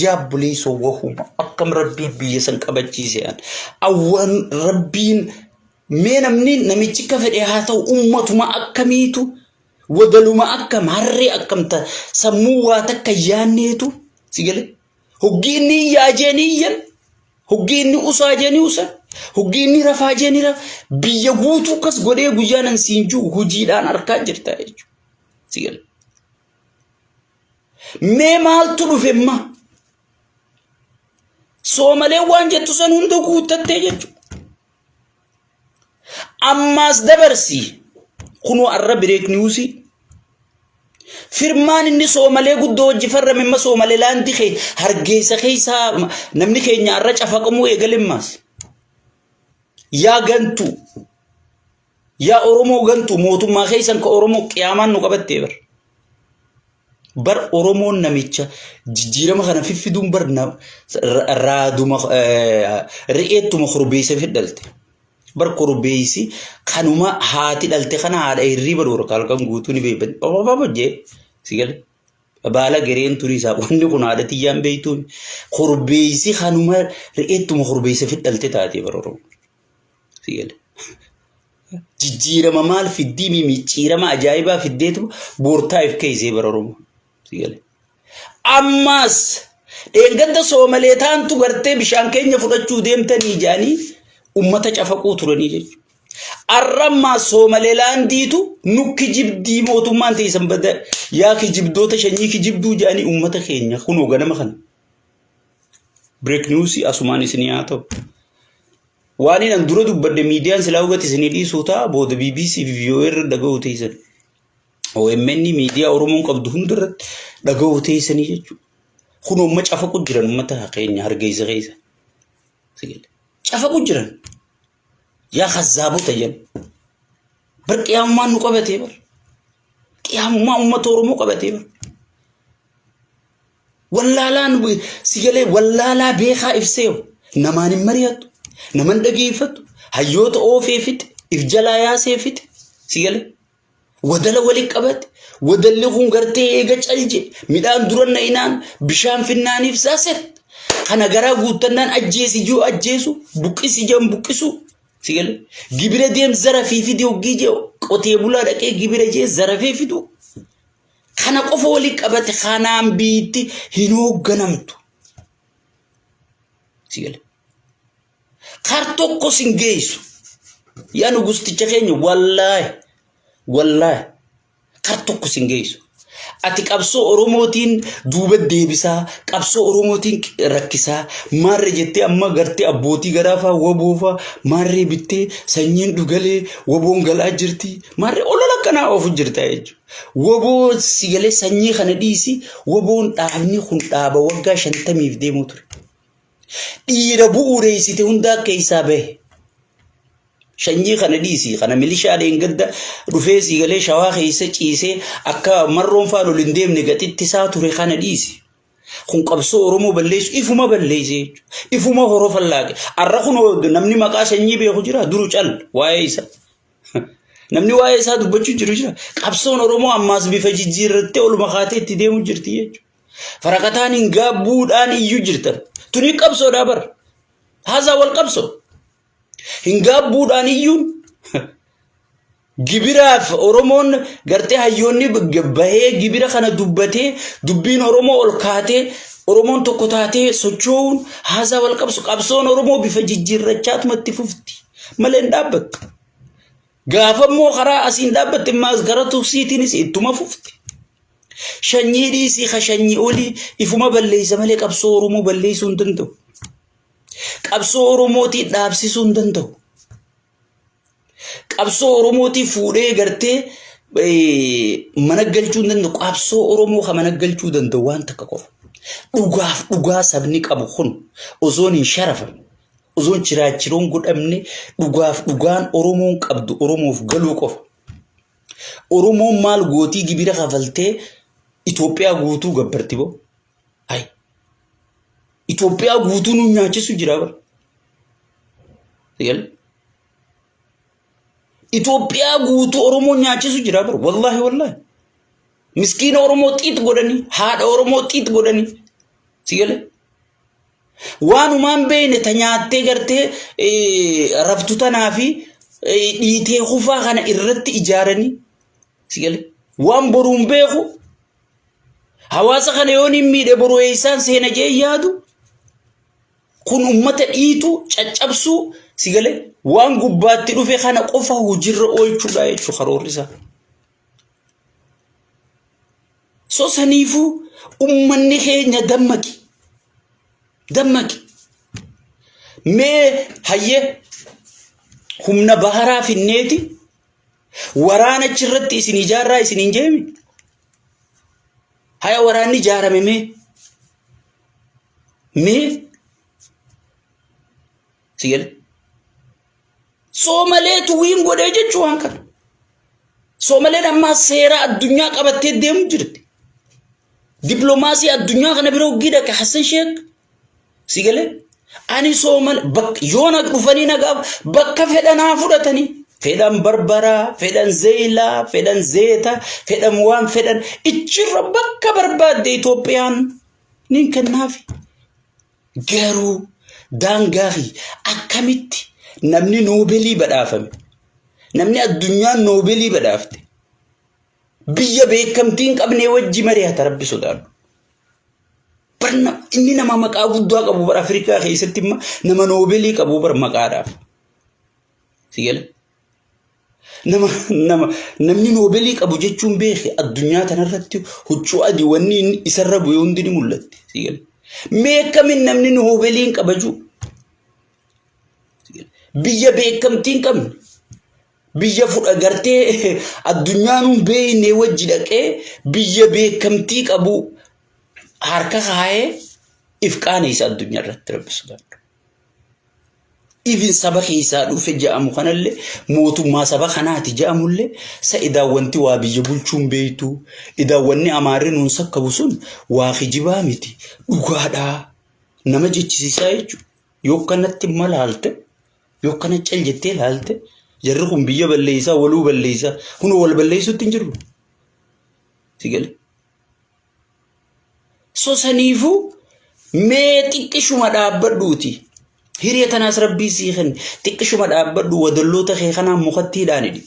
yaa buleessoo wahuma akkam rabbiin biyya san qabachiise an awwaan rabbiin mee namni namichi akka fedhe haa ta'u ummatuma akkamiitu wadaluma akkam harree akkam ta sammuu waa takka yaanneetu si gale hoggii inni iyyaa jeeni iyyan hoggii inni usaa jeeni usan hoggii inni rafaa jeeni rafa biyya guutuu akkas godhee guyyaan an siin jiru hojiidhaan harkaa jirta jechuudha si gale Mee maaltu dhufe imma? Soomaleen waan jettu san hunda guuttattee jechuudha. Ammaas dabarsi kunoo arra bireek niwusii. Firmaan inni soomalee guddoo wajji farrame imma soomalee laandii kee hargeysa keessaa namni keenya arra cafaqamuu eegalemmaas. Yaa gantuu. Yaa Oromoo gantuu mootummaa keessan ka Oromoo qiyaamaan nu qabattee bar. Bar Oromoon namicha jijjiirama kana fiffiduun bar raaduma re'eettuma korbeessa fidhalte. Bar korbeessi kanuma haati dhalte kana haadha hirriiba dhoorka halkan guutuu ni beekan. Obaba jee si gale. Baala gereen turii isaa wanni kun haadha tiyyaan beektuun korbeessi kanuma re'eettuma korbeessa fidhalte taatee bar Oromoo. Si gale. Jijjiirama maal fiddii mimicciirama ajaa'ibaa fiddeetu boortaa if keeysee bara Oromoo. Si gale. Ammaas dheengadda soomalee taantu gartee bishaan keenya fudhachuu deemtanii jedhanii ummata cafaquu turanii jechuudha. Arra ammaa soomalee laandiitu nu kijibdii mootummaan teessan bada yaa kijibdoota shanyii kijibduu jedhanii ummata keenya kunoo ganama kana. Break news asumaan isinii haa ta'u. Waan inni dura dubbadhe miidiyaan silaa hubate isinii dhiisuu ta'a booda BBC fi VOA irra dhaga'uu teessan. OMN miidiyaa Oromoon qabdu hunda irratti dhaga'uu teessanii jechuudha. Kun amma cafaqu jiran uummata keenya hargeysa keessa. Cafaqu jiran. Yaa kazzaabota jedhan. Bar qiyaamummaan nu qabatee bar. Qiyaamummaa uummata Oromoo qabatee bar. Wallaalaan si galee wallaalaa beekaa ibseewu namaan hin mari'attu naman dhageeffattu hayyoota oofee fixe if jalaa yaasee fixe si galee wadala wali qabate wadalli kun gartee eega calje midhaan dura na'inaan bishaan finnaaniif saaset kana garaa guuttannaan ajjeesi jiru ajjeesu buqqisi jiran buqqisu si galee gibira deem zarafii fidi hoggii jee qotee bulaa dhaqee gibira jee zarafee fidu Kana qofa walitti qabate kanaan biitti hin hoogganamtu. Si gale. Kar tokko sin geessu. Yaa nugusticha keenya wallaahi wallaahi kar tokko sin geessu. Ati qabsoo Oromootiin duuba deebisaa, qabsoo Oromootiin rakkisaa, maarree jettee amma gartee abbootii garaafaa waboofaa maarree bittee sanyiin dhugalee waboon galaa jirti maarree olola akkanaa oofu jirta jechuudha. Woboo si galee sanyii kana dhiisi woboon dhaabni kun dhaaba waggaa shantamiif deemuu ture. Dhiira bu'uureessite hundaa keessaa bahe. Sanyii kana dhiisi kana milishaa dheengadda dhufee si galee shawaa keessa ciisee akka marroon faan ol hin deemne gaxitti isaa ture kana dhiisi. Kun qabsoo Oromoo balleessu ifuma balleesse jechuudha. Ifuma horofa laaqe. Arra kun namni maqaa sanyii beeku jira duru cal waa'ee isaa. Namni waa'ee isaa dubbachuu jiru jira. Qabsoon Oromoo ammaas bifa jijjiirrattee oluma kaatee itti deemu jirti jechuudha. Faraqataan hin gaabbuudhaan iyyuu jirtan. Tuni qabsoodhaa bara. Haasaa wal qabsoo. Hin gaabbuudhaan iyyuun gibiraaf Oromoon gartee hayyoonni bahee gibira kana dubbatee dubbiin Oromoo ol kaatee Oromoon tokko taatee socho'uun haasaa wal qabsu qabsoon Oromoo bifa jijjiirrachaatuma itti fufti malee hin dhaabbattu. Gaafa immoo karaa asiin dhaabbatte immaas gara tuksiitiinis ittuma fufti. Shanyii dhiisii ka shanyii olii ifuma balleessa malee qabsoo Oromoo balleessuu hin danda'u. Qabsoo Oromootii dhaabsisuu hin danda'u. Qabsoo Oromootii fuudhee gartee mana galchuu hin danda'u. Qabsoo Oromoo kan mana galchuu danda'u waan takka qofa. Dhugaaf dhugaa sabni qabu kun osoon hin sharafamne, osoon chiraachiroon godhamne dhugaaf dhugaan Oromoon qabdu Oromoof galuu qofa. Oromoon maal gootii gibira kafaltee Itoophiyaa guutuu gabbarti boo? Hay. Itoophiyaa guutuu nu nyaachisu jira bara. Sigale. Itoophiyaa guutuu Oromoo nyaachisu jira bara. Wallaahi wallaahi. Miskiina Oromoo xiix godhanii haadha Oromoo xiix godhanii. Sigale. Waanumaan beekne ta nyaattee gartee raftu tanaa fi dhiitee kufaa kana irratti ijaaranii. Sigale. Waan boruun beeku Hawaasa kana yoon hin miidhe boru eessaan seena jee yaadu kun ummata dhiitu caccabsuu si galee waan gubbaatti dhufe kana qofa hojiirra oolchuudha jechuudha karoorri isaa. So saniifuu ummanni keenya dammaqi. Dammaqi. Mee hayyee humna baharaa finneeti waraana achirratti isin ijaarraa isin hin jeemi. Haya waraanni ijaarame mee? Mee? Si gale? Soomaleetu wiin godhee jechuu waan kana. Soomaleen ammaa seera addunyaa qabattee deemu jirti. Dippiloomaasii addunyaa kana bira hoggii dhaqe Hassan Sheek Si galee? Ani soomale bakka yoo na dhufanii na gaaf bakka fedhanaa fudhatanii fedhan barbaraa fedhan zeeyilaa fedhan zeeta fedhan waan fedhan ichirra bakka barbaadde Itoophiyaan niin kennaafi. Garuu daangaa fi akkamitti namni noobelii badhaafame namni addunyaan noobelii badhaafte biyya beekamtii hin qabnee wajji mari'ata rabbi sodaadhu. Barna inni nama maqaa guddaa qabu bara Afrikaa keessatti immoo nama noobelii qabu bara maqaadhaaf. Si gala? Nama nama namni noobelii qabu jechuun beeki addunyaa tanarratti huccuu adii wanni inni isarra bu'e hundi ni mul'atti. Si gala? Mee akkamiin namni noobelii hin qabaju? Biyya beekamtii hin qabne. Biyya fudha gartee addunyaan hin beekne wajji dhaqee biyya beekamtii qabu harka kaayee if qaaneessa addunyaa irratti rabbi sodaadhu. Even saba keessaa dhufe jedhamu kanallee mootummaa saba kanaati jedhamullee sa idaan wanti waa biyya bulchuun beektu idaan wanni amaarri nuun sakkabu sun waa kijibaa miti dhugaadhaa nama jechisiisaa jechuudha. Yoo kanatti malaalte Yoo akkana cal jettee ilaalte jarri kun biyya balleessaa waluu balleessaa kun wal balleessuutti hin jiru. Si gale. So saniifuu mee xiqqishuma dhaabbadhuuti. Hiriya tanaas rabbii sii kenne xiqqishuma dhaabbadhu wadalloota kee kanaan mukatti hidhaanidhi.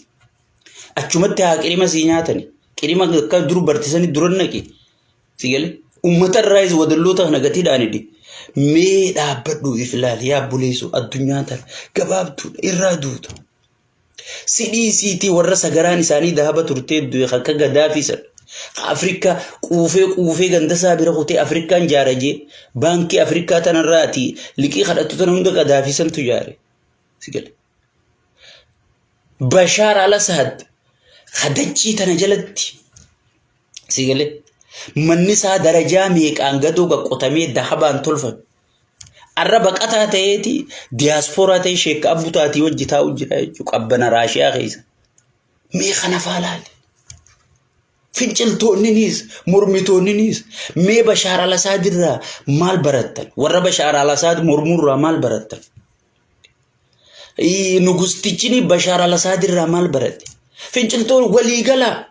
Achumatti haa qirima sii nyaatani. Qirima akka dur bartisanii dura naqi. Si galee? Uummata irraayis wadalloota kana gatiidhaan hidhi. Mee dhaabbadhu if ilaali yaa obboleessoo addunyaa tana gabaabduudha irraa duuta. Si dhiisiitii warra sagaraan isaanii dahaba turtee du'e akka Gadaafii sana. Ka Afrikaa quufee quufee ganda isaa bira kutee Afrikaan jaara jee baankii Afrikaa tanarraati liqii kadhattu tana hunda Gadaafii santu jaare. Si gale. Bashaar al-Asaad ka dachii tana jalatti Si galee? Manni isaa darajaa meeqaan gadoo qaqqotamee dahabaan tolfame. Arra baqataa ta'eeti diyaaspooraa ta'e sheekka abbu taatii wajji taa'u jira jechuudha qabbana Raashiyaa keessa. Mee kana faa laali. Finciltoonninis mormitoonninis mee Bashaar al-Asaad irraa maal barattan? Warra Bashaar al-Asaad mormurraa maal barattan? Nugustichini Bashaar al-Asaad irraa maal barate? Finciltoon waliigalaa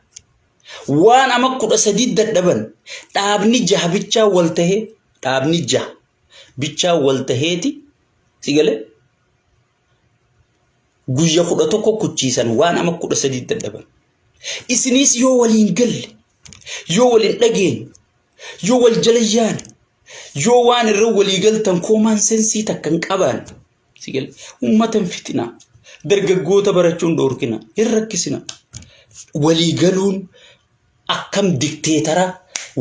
waan ama 13 dadhaban dhaabni jaha bichaa wal tahee dhaabni jaha bichaa wal taheeti si galee guyya 11 kuchiisan waan ama 13 dadhaban. Isinis yoo waliin galle yoo waliin dhageenye yoo wal jala yaane yoo waan irra walii galtan koomaan sensii takka hin qabaanne si gale uummata hin fixinaa dargaggoota barachuun dhoorkina hin rakkisina walii galuun akkam dikteetara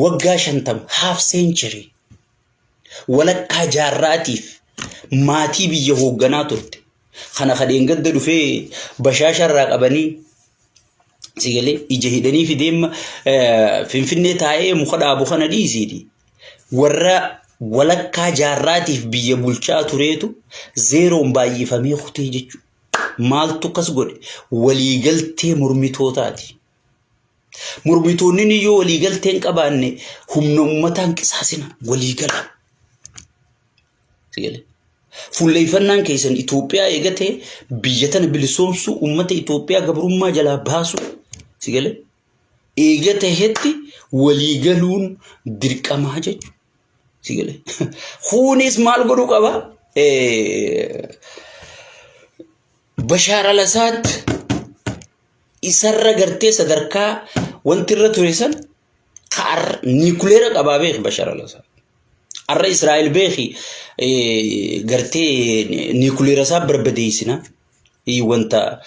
waggaa 50 half century walakkaa jaarraatiif Maatii biyya hoogganaa turte. Kana kadheen gadda dhufee bashaasha irraa qabanii si galee ija hidhanii fideemma Finfinnee taa'ee muka dhaabu kana dhiisiiti. Warra walakkaa jaarraatiif biyya bulchaa tureetu zeeroon baay'ifamee kutee jechuudha. Maaltu akkas godhe? Waliigaltee mormitootaati. Mormitoonni yoo waliigaltee hin qabaanne humna uummataan qisaasina waliigala. Fuulleeffannaan keessan Itoophiyaa eegatee biyya tana bilisoomsuu uummata Itoophiyaa gabrummaa jalaa baasuu si galee eega tahetti waliigaluun dirqamaa jechuudha. Si galee. Kunis maal godhuu qaba? Bashaar al-Asaad isarra gartee sadarkaa wanti irra ture san ka niikuleera qabaa beeki Bashaar al-Asaad. Arra Israa'el beeki gartee niikuleera isaa barbadeessina. Wanta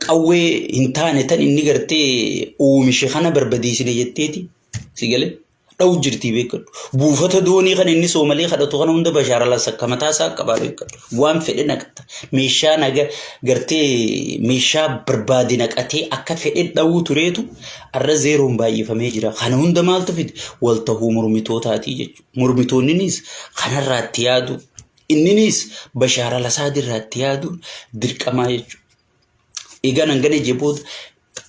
qawwee hin taane tan inni gartee oomishe kana barbadeessine jetteeti si galee. Dha'u jirtii beekadhu. Buufata doonii kan inni soomalee kadhatu kana hunda Bashaar al-Assad akka mataa isaa qabaa beekadhu. Waan fedhe naqata. Meeshaa naga gartee meeshaa barbaade naqatee akka fedhe dha'uu tureetu arra zeeroon baay'ifamee jira. Kana hunda maaltu fide? Wal tahuu mormitootaatii jechuudha. Mormitoonninis kanarraa itti yaadu. Inninis Bashaar al-Assad irraa itti yaaduun dirqamaa jechuudha. Egaa nan gana jee booda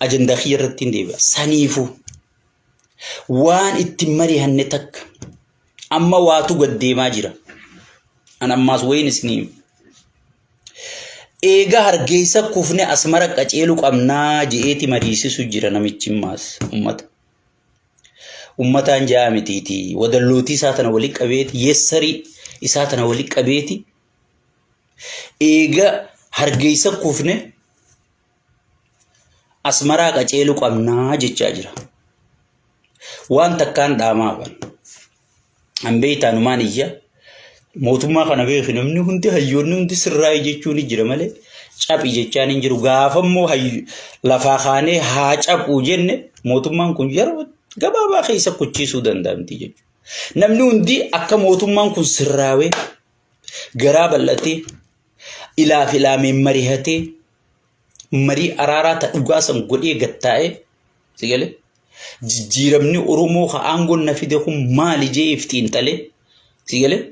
ajandaa kiyya irratti hin deebi'a. Saniifuu waan itti mari'anne takka amma waatu gad deemaa jira. An ammaas wayiin isinii hima. Eega hargeysa kufne asmara qaceelu qabnaa je'eeti mariisisu jira namichi ammaas ummata. Ummataan ja'a mitiiti wadallootii isaa tana wali qabeeti yeessarii isaa tana wali qabeeti eega hargeysa kufne Asmaraa qaceelu qabnaa jechaa jira. Waan takkaan dhaamaa ban. An beektaa numaan iyya. Mootummaa kana beeki namni hundi hayyoonni hundi sirraayi jechuun ni jira malee caphi jechaan hin jiru. Gaafa immoo lafaa kaanee haa caphuu jenne mootummaan kun yeroo gabaabaa keessa kuchiisuu danda'amti jechuudha. Namni hundi akka mootummaan kun sirraawee garaa bal'atee ilaaf ilaameen marihatee marii araaraa ta dhugaa san godhee gad taa'ee si galee jijjiiramni Oromoo ka aangoon na fide kun maali jee if xiinxalee si galee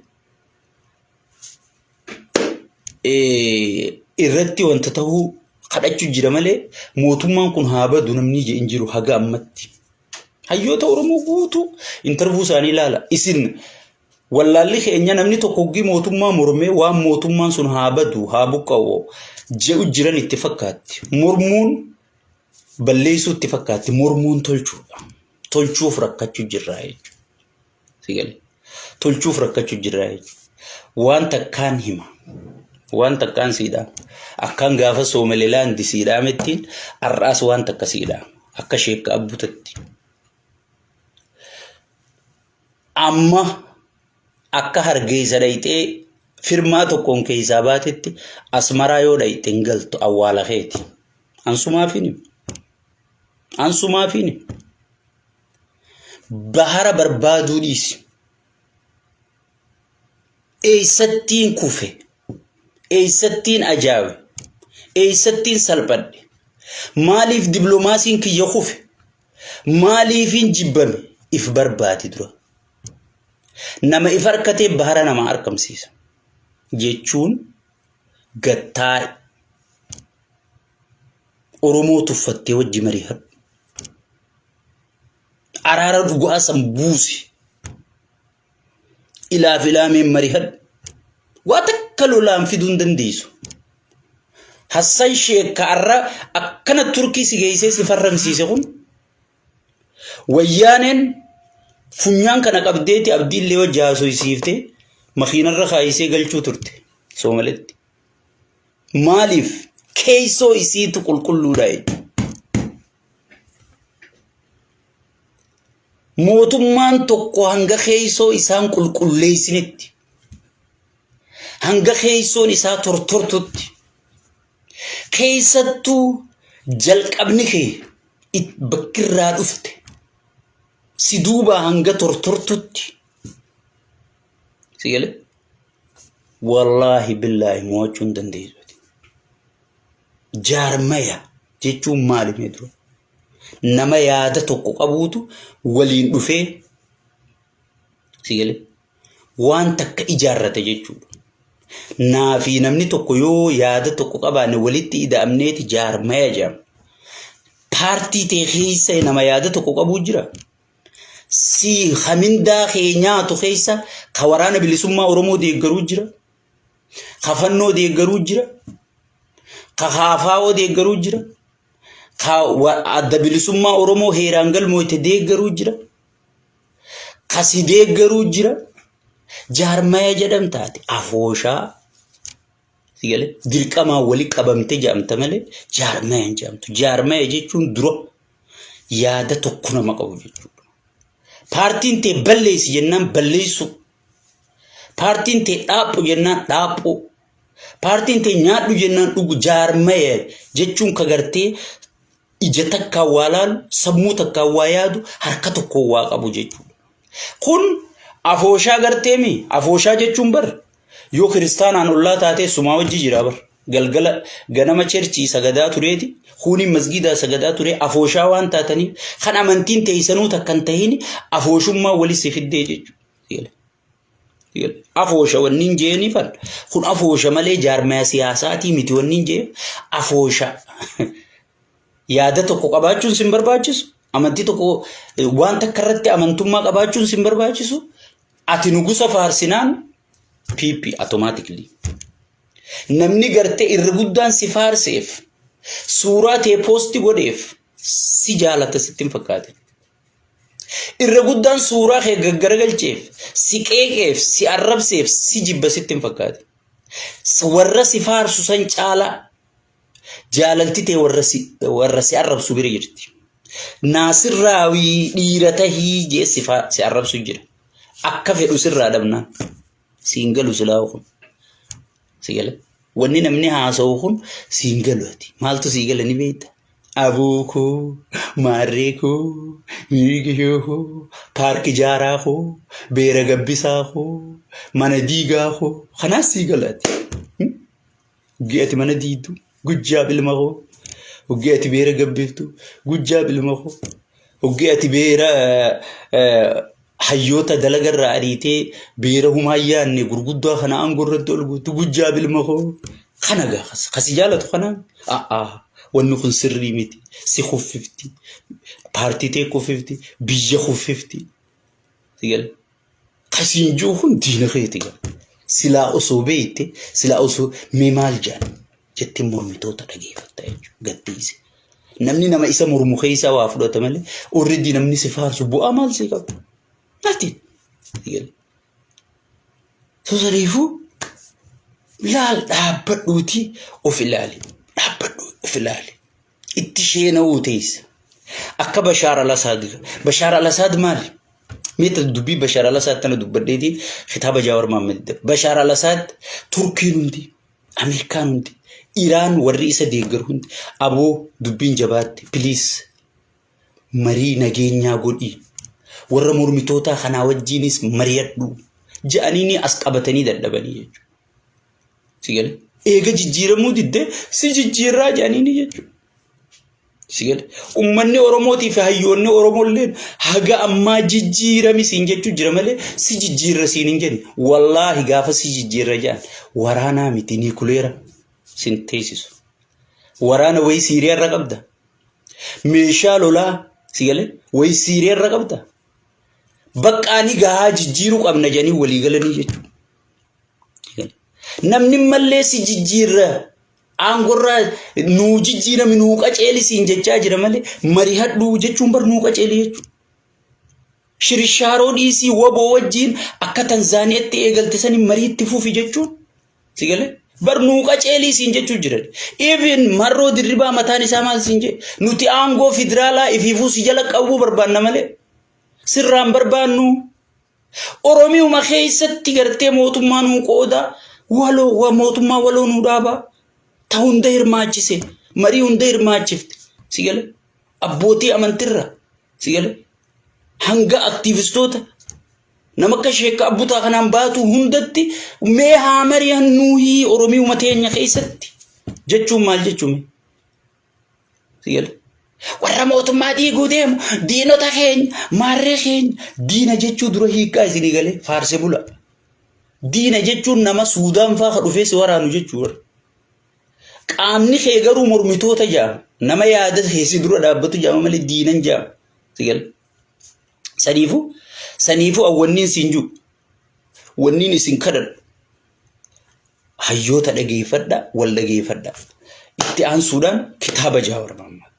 irratti wanta ta'uu kadhachuu jira malee mootummaan kun haa badu namni je hin jiru haga ammatti. Hayyoota Oromoo guutuu intarvuu isaanii ilaala. Isin Wallaalli keenya namni tokko hoggii mootummaa mormee waan mootummaan sun haa badu haa buqqa'u je'u jiran itti fakkaatti. Mormuun balleessuu itti fakkaatti. Mormuun tolchuudha. Tolchuuf rakkachuu jirraa jechuudha. Si galee? Tolchuuf rakkachuu jirraa jechuudha. Waan takkaan hima. Waan takkaan siidhaa. Akkaan gaafa Soomalilaandi siidhaamettiin har'aas waan takka siidhaa. Akka sheekka abbutatti. Amma akka Hargeysa dhayxee firmaa tokkoon keessaa baatetti Asmaraa yoo dhayxe hin galtu awwaala keeti. Ansumaafini. Ansumaafini. Bahara barbaaduu dhiisi. Eessattiin kufe? Eessattiin ajaawe? Eessattiin salphadhe? Maaliif diplomaasiin kiyya kufe? Maaliifin jibbame? If barbaadi dura. Nama if harkatee bahara nama arkamsiisa. Jechuun gattaa'i. Oromoo tuffattee wajji mari'adhu. Araara dhugaa san buusi. Ilaaf ilaameen marihadhu. Waa takka lolaan fiduu hin dandeessu. Hassan Sheek ka arra akkana Turkii si geessee si farramsiise kun wayyaaneen funyaan kana qabdeeti abdiillee wajji haasofsiiftee makiinarra kaayisee galchuu turte Soomaletti. Maaliif keessoo isiitu qulqulluudha jechuudha. Mootummaan tokko hanga keessoo isaan qulqulleessinitti, hanga keessoon isaa tortortutti, keessattuu jalqabni kee bakkirraa dhufte si duubaa hanga tortortutti. Si galee? Wallaahi billaahi mo'achuu hin dandeessu. Jaarmaya jechuun maali mee dura? Nama yaada tokko qabuutu waliin dhufee si galee waan takka ijaarrate jechuudha. Naa fi namni tokko yoo yaada tokko qabaanne walitti ida'amneeti jaarmaya jedhama. Paartii tee keessa nama yaada tokko qabuu jira. Si hamindaa kee nyaatu keessa ka waraana bilisummaa Oromoo deeggaruu jira. Ka fannoo deeggaruu jira. Ka haafaa'oo deeggaruu jira. Ka adda bilisummaa Oromoo heeraan galmooyte deeggaruu jira. Ka si deeggaruu jira. Jaarmaya jedhamtaati. Afooshaa si galee dirqamaan wali qabamte jedhamta malee jaarmaya hin jedhamtu. Jaarmaya jechuun dura yaada tokko nama qabu jechuudha. Paartiin tee balleessi jennaan balleessuu. Paartiin tee dhaaphu jennaan dhaaphuu. Paartiin tee nyaadhu jennaan dhugu jaarmaya jechuun ka gartee ija takkaan waa laalu, sammuu takkaan waa yaadu, harka tokkoon waa qabu jechuudha. Kun afooshaa garteemi. Afooshaa jechuun bar yoo kiristaanaan ollaa taatee sumaa wajji jira bar. Galgala ganama cherchii sagadaa tureeti. Kuuniin masgiidaa sagadaa ture afooshaa waan taataniif kan amantiin teessanuu takka hin tahin afooshummaa wali si fiddee jechuudha. Afoosha wanni hin jeeni fal. Kun afoosha malee jaarmaya siyaasaatii miti wanni hin jee afoosha. Yaada tokko qabaachuun sin barbaachisu. Amantii tokko waan takka irratti amantummaa qabaachuun sin barbaachisu. Ati nugusa faarsinaan PP automatically. Namni gartee irra guddaan si faarseef suuraa tee poosti godheef si jaalata sitti hin fakkaatin. Irra guddaan suuraa kee gaggaragalcheef, si qeeqeef, si arrabseef, si jibba sitti hin fakkaatin. Warra si faarsu san caalaa jaalalti tee warra si arrabsu bira jirti. Naasirraawii dhiira tahii jee si arrabsu jira. Akka fedhu sirraa dhabnaan. Siin galu silaa kun. Si gala. Wanni namni haasa'u kun siin galu ati. Maaltu sii gala ni beekta? Aboo koo, maarree koo, miigishoo koo, paarki jaaraa koo, beera gabbisaa koo, mana diigaa koo. Kanaas sii gala ati. Uggee ati mana diiddu, gujjaab ilma koo. Uggee ati beera gabbiftu, gujjaab ilma koo. Uggee ati beera hayyoota dalagarraa ariitee beera humaa yaanne gurguddaa kana aangoo irratti ol guutu gujjaab ilma koo. Kana gaa kasi jaalatu kanaan a'aa wanni kun sirrii miti si kuffifti paartii tee kuffifti biyya kuffifti. Kasiin jiru kun diina keeti gaa. Silaa osoo beekte silaa osoo mee maal jedhan jettee mormitoota dhageeffatta jechuudha gaddiise. Namni nama isa mormu keessaa waa fudhata malee already namni si faarsu bu'aa maal si qaba? Nothing. So saniifuu laal dhaabbadhuutii of ilaali. Dhaabbadhu of ilaali. Itti sheena'uu teessa. Akka Bashaar al-Asaad. Bashaar al-Asaad maali? Mee ta dubbii Bashaar al-Asaad tana dubbadheetiin kitaaba Jaawar Mahammad. Bashaar al-Asaad Turkiin hundi, Ameerikaan hundi, Iraan warri isa deeggaru hundi aboo dubbiin jabaatte please marii nageenyaa godhi. Warra mormitootaa kanaa wajjiinis mari'adhu. Ja'anii as qabatanii dadhabanii jechuudha. Si gale? Eega jijjiiramuu didde si jijjiirraa jedhaniini jechuudha. Si gale? Uummanni Oromootii fi hayyoonni Oromoolleen haga ammaa jijjiirami siin jechuu jira malee si jijjiirra siin hin jenne. Wallaahi gaafa si jijjiirra jedhan waraanaa miti niikuleera sin teessisu. Waraana wayii Siiriyaa irra qabda. Meeshaa lolaa si gale wayii Siiriyaa irra qabda. Baqqaanii gahaa jijjiiruu qabna jedhanii walii galanii jechuudha. Namni mallee si jijjiirra aangorraa nuu jijjiirami nuu qaceeli siin jechaa jira malee marihadhu jechuun bar nuu qaceeli jechuudha. Shirishaaroo dhiisii waboo wajjiin akka Tanzaaniyaatti eegalte sani mariitti fufi jechuun si galee bar nuu qaceelii siin jechuu jiran. Even marroo dirribaa mataan isaa maal siin jedhe nuti aangoo federaalaa ifiifuu si jala qabuu barbaanna malee sirraan barbaannu. Oromiyuma keessatti gartee mootummaa nuu qooda waloo wa mootummaa waloo nuu dhaaba ta hunda hirmaachise marii hunda hirmaachifte si gale abbootii amantirra si gale hanga aktiivistoota Nama akka sheekka abbutaa kanaan baatu hundatti mee haa mari'annuuhii Oromiyuma teenya keessatti jechuun maal jechuun? Sigala. Warra mootummaa diiguu deemu diinota keenya maarree keenya diina jechuu dura hiikkaa isinii galee faarse bula. Diina jechuun nama Suudaan faa ka dhufee si waraanu jechuudha. Qaamni kee garuu mormitoota jedhama. Nama yaada kee si dura dhaabbatu jedhama malee diinan jedhama. Sigala. Saniifuu saniifuu awwanniin siin jiru wanniin isin kadhadhu hayyoota dhageeffadha wal dhageeffadha. Itti aansuudhaan kitaaba Jaawar Mahammad.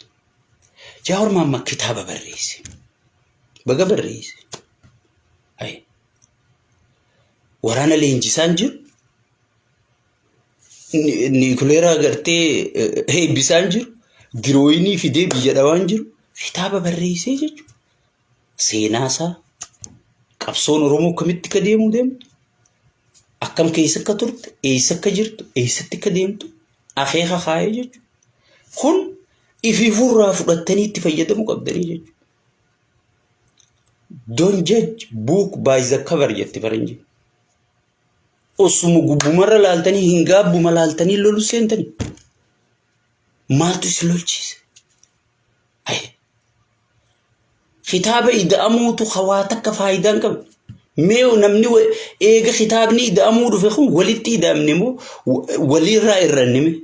Jaawar Mahammad kitaaba barreesse. Baga barreesse. Hayi. Waraana leenjisaan jiru. Niikuleera gartee eebbisaan jiru. Dirooyinii fidee biyya dhawaan jiru. Kitaaba barreessee jechuudha. Seenaa isaa qabsoon Oromoo akkamitti akka deemuu deemtu akkam keessa akka turte eessa akka jirtu eessatti akka deemtu akeeka kaayee jechuudha. Kun ifiifurraa fudhattanii itti fayyadamuu qabdanii jechuudha. Don't judge book by the cover jetti faranjiin. Osuma gubbumarra laaltanii hin gaabbuma laaltanii lolu seentanii. Maaltu isin lolchiise? Hayi. Kitaaba ida'amuutu hawaa takka faayidaa hin qabne. Mee namni eega kitaabni ida'amuu dhufe kun walitti ida'amne moo walirraa irranne mee?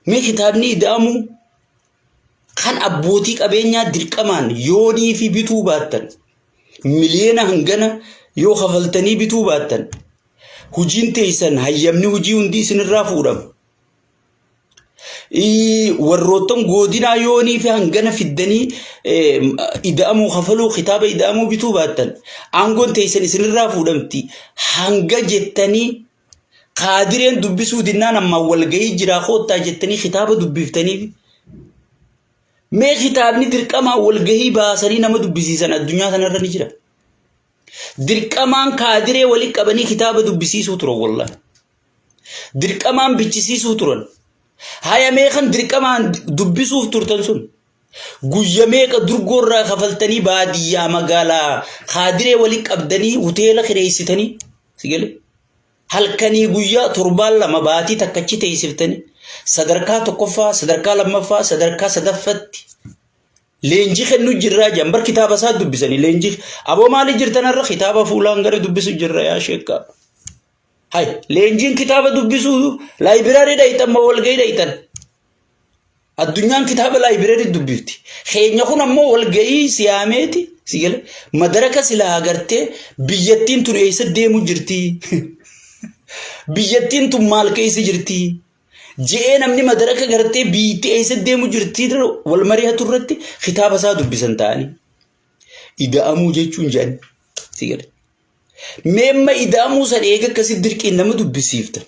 Mee kitaabni ida'amuu kan abbootii qabeenyaa dirqamaan yoonii fi bituu baattan miliyoona hangana yoo kafaltanii bituu baattan hujiin teessan hayyamni hujii hundi isinirraa fuudhama. Warroottan goodinaa yoonii fi hangana fiddanii ida'amuu kafaluu kitaaba ida'amuu bituu baattan aangoon teessan isinirraa fuudhamti hanga jettanii kaadireen dubbisuu dinnaan ammaan walgahii jiraa koottaa jettanii kitaaba dubbiftanii mee kitaabni dirqamaan walgahii baasanii nama dubbisiisan addunyaa kanarra ni jira. Dirqamaan kaadiree walitti qabanii kitaaba dubbisiisuu turan wallaahi. Dirqamaan bichisiisuu turan. Haya mee kan dirqamaan dubbisuuf turtan sun guyya meeqa durgoorraa kafaltanii baadiyyaa magaalaa kaadiree walitti qabdanii hoteela kireessitanii si galee halkanii guyyaa torbaan lama baatii takkachi teessiftanii sadarkaa tokkoffaa sadarkaa lammaffaa sadarkaa sadaffatti leenjii kennuu jirraa jedhan bar kitaaba isaa dubbisanii leenjii aboo maalii jirtan irra kitaaba fuulaan gara dubbisu jirra yaa sheekkaa. Hay leenjiin kitaaba dubbisuu laayibiraarii dhayxan moo walgahii dhayxan? Addunyaan kitaaba laayibiraarii dubbifti. Keenya kun ammoo walgahii siyaameeti si gale madaraka silaa agartee biyyattiin tun eessa deemu jirti? Biyyattiin tun maal keessa jirti? Je'ee namni madaraka gartee biyyatti eessa deemu jirti wal mari'atu irratti kitaaba isaa dubbisan ta'anii. Ida'amuu jechuun jedhan si gale. Mee amma ida'amuu san eega akkasitti dirqiin nama dubbisiifta.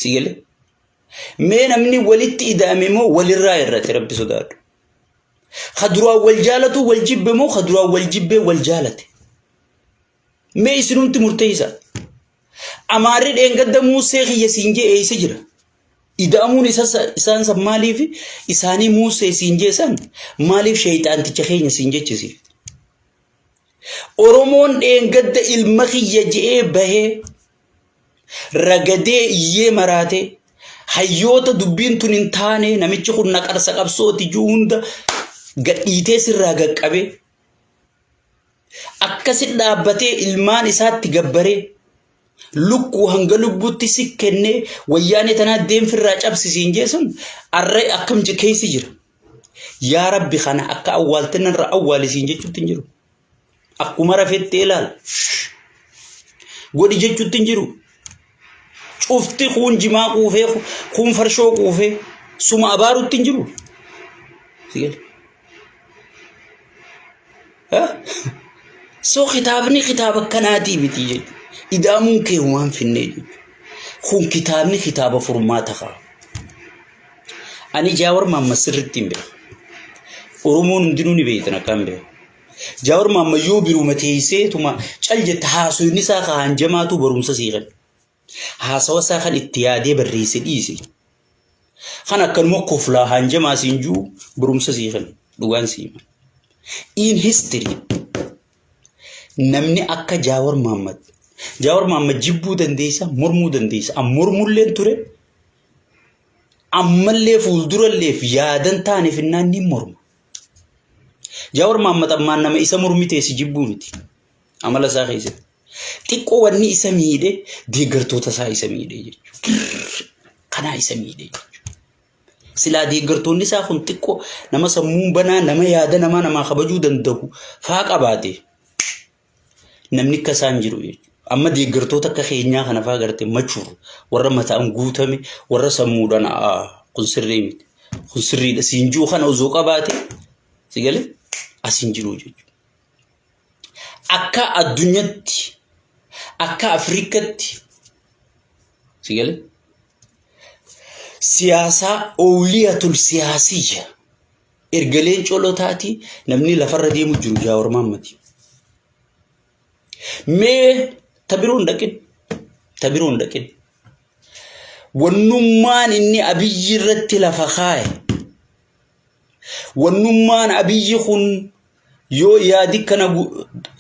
Si galee? Mee namni walitti ida'ame moo walirraa irratti rabbi sodaadhu. Ka duraan wal jaalatu wal jibbe moo ka duraan wal jibbee wal jaalate? Mee isinumti murteessa. Amaarri dheengadda muusee kiyya siin jee eessa jira? Ida'amuun isaan san maaliif isaanii muusee siin jee san maaliif sheeyxaanticha keenya siin jechisiifte? Oromoon dheengadda ilma kiyya je'ee bahee ragadee iyyee maraatee hayyoota dubbiin tun hin taane namichi kun naqarsa qabsooti juu hunda gadhiitee sirraa gaqqabee akkasi dhaabbatee ilmaan isaatti gabbaree lukkuu hanga lubbuutti si kennee wayyaanee tanaa deemfirraa cabsisiin jee sun arra akkam keessi jira. Yaa Rabbi kana akka awwaalte narra awwaali siin jechuutti hin jiru. Akkuma rafetti ilaal. Godhi jechuutti hin jiru. Cufti kuun jimaa quufee kuun farshoo quufee suma abaarutti hin jiru. Si gale? So kitaabni kitaaba akkanaatii miti jechuudha. Ida'amuun kee waan finnee jechuudha. Kun kitaabni kitaaba furmaata qaba. Ani Jaawar Mahammad sirriitti hin beeku. Oromoon hundinuu ni beektan akkaan beeku. Jaawar Mahammad yoo biruma teessee tuma cal jette haasofni isaa ka hanjamaatu barumsa sii kenna. Haasawa isaa kan itti yaadee barreesse dhiise. Kan akkanuma koflaa hanjamaa siin jiru barumsa sii kenna. Dhugaan sii hima. In history Namni akka Jaawar Mahaammad. Jaawar Mahaammad jibbuu dandeessa, mormuu dandeessa. An mormulleen ture. Ammallee fuulduralleef yaadan taaneef innaan ni morma. Jaawar Mahaammad ammaan nama isa mormitee si jibbuu miti. Amala isaa keessatti. Xiqqoo wanni isa miidhe deeggartoota isaa isa miidhe jechuudha. Kanaa isa miidhe jechuudha. Silaa deeggartoonni isaa kun xiqqoo nama sammuun banaa nama yaada namaa namaa kabajuu danda'u faa qabaate namni akka isaan jiru jechuudha. Amma deeggartoota akka keenyaa kana faa garte machuur warra mataan guutame warra sammuudhaan kun sirrii miti kun sirriidha siin jiru kana osoo qabaate si galee as hin jiru jechuudha. Akka addunyatti akka Afrikatti si galee siyaasaa oowliyatul siyaasiyya erga leencoo lotaatii namni lafarra deemu jiru Jaawar Mahaammadi. Mee ta biroo hin dhaqin ta biroo hin dhaqin. Wannummaan inni abiyyi irratti lafa kaaye Wannummaan Abiyyi kun yoo yaadi kana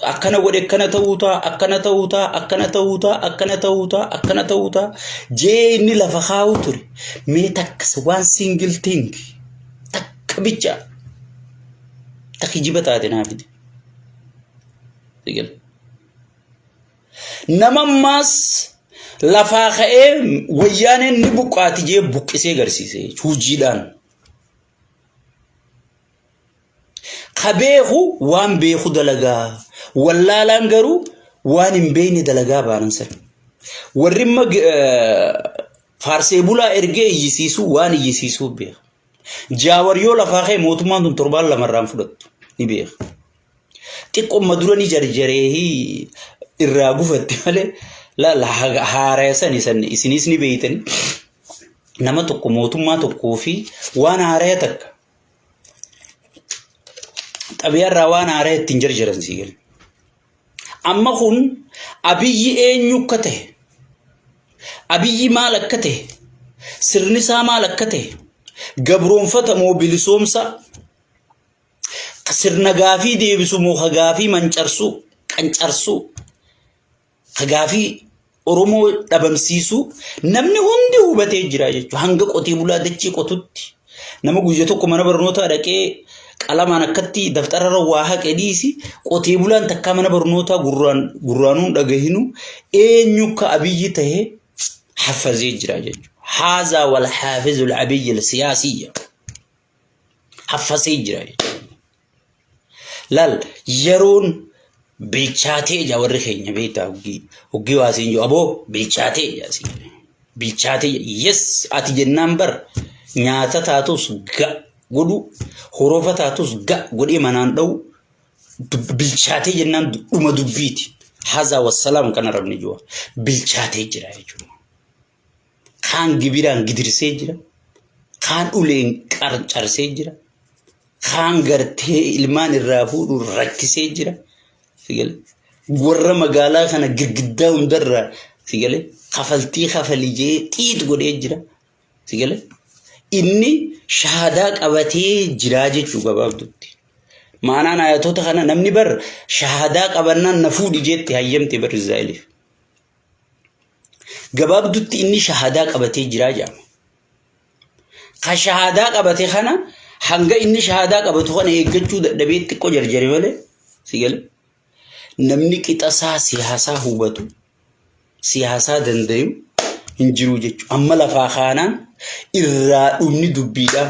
akkana godhe akkana ta'uu ta'a akkana ta'uu ta'a akkana ta'uu ta'a akkana ta'uu ta'a akkana ta'uu ta'a jee inni lafa kaa'u ture mee takka waan single thing takka bicha ta kijiba taate naa fide. Nama ammaas lafaa ka'ee wayyaaneen ni buqqaati jee buqqisee garsiise hojiidhaan. Ka beeku waan beeku dalagaa. Wallaalaan garuu waan hin beekne dalagaa baanan sana. Warri imma faarsee bulaa ergee iyyisiisuu waan iyyisiisuu beeka. Jaawar yoo lafaa ka'e mootummaan tun torbaan lamarraan fudhattu ni beeka. Xiqqooma dura ni jarjaree irraa gufatte malee laala haaraya sani san isinis ni beeytani. Nama tokko mootummaa tokkoo fi waan haaraya takka xabiyaarraa waan haaraya ittiin jarjaran sii galu. Amma kun Abiyyi eenyu akka ta'e, Abiyyi maal akka ta'e, sirni isaa maal akka ta'e, gabroonfata moo bilisoomsa, sirna gaafii deebisu moo ka gaafii mancarsuu, qancarsuu, ka gaafii Oromoo dhabamsiisuu namni hundi hubatee jira jechuudha. Hanga qotee bulaa dachii qotutti nama guyya tokko mana barnootaa dhaqee qalamaan akkatti daftararra waa haqe dhiisi qotee bulaan takkaa mana barnootaa gurraan gurraanuun dhagahinu eenyu akka Abiyyi tahe haffazee jira jechuudha. Haazaa wal haafizul abiyyi siyaasiyya haffazee jira jechuudha. Laal yeroon bilchaatee jaa warri keenya beektaa hoggii hoggii waa siin jiru aboo bilchaatee jaa siin jedhe. Bilchaatee yes ati jennaan bar nyaata taatus ga godhu horofa taatus ga godhee manaan dha'u bilchaatee jennaan dhuma dubbiiti. Hazaa wassalaam kan arabni jiru bilchaatee jira jechuudha. Kaan gibiraan gidirsee jira. Kaan uleen qarcarsee jira. Kaan gartee ilmaan irraa fuudhu rakkisee jira. Sigale. Warra magaalaa kana girgiddaa hundarraa sigale kafaltii kafali jee xiix godhee jira. Sigale. Inni shahaadaa qabatee jiraa jechuu gabaabdutti. Maanaan ayatoota kana namni bar shahaadaa qabannaan na fuudhi jeetti hayyamte bar Israa'eliif. Gabaabdutti inni shahaadaa qabatee jiraa jedhama. Ka shahaadaa qabate kana hanga inni shahaadaa qabatu kana eeggachuu dadhabee xiqqoo jarjare malee si gale. Namni qixasaa siyaasaa hubatu siyaasaa dandayu hin jiru jechuudha. Amma lafaa kaanaan irraa dhumni dubbiidhaa.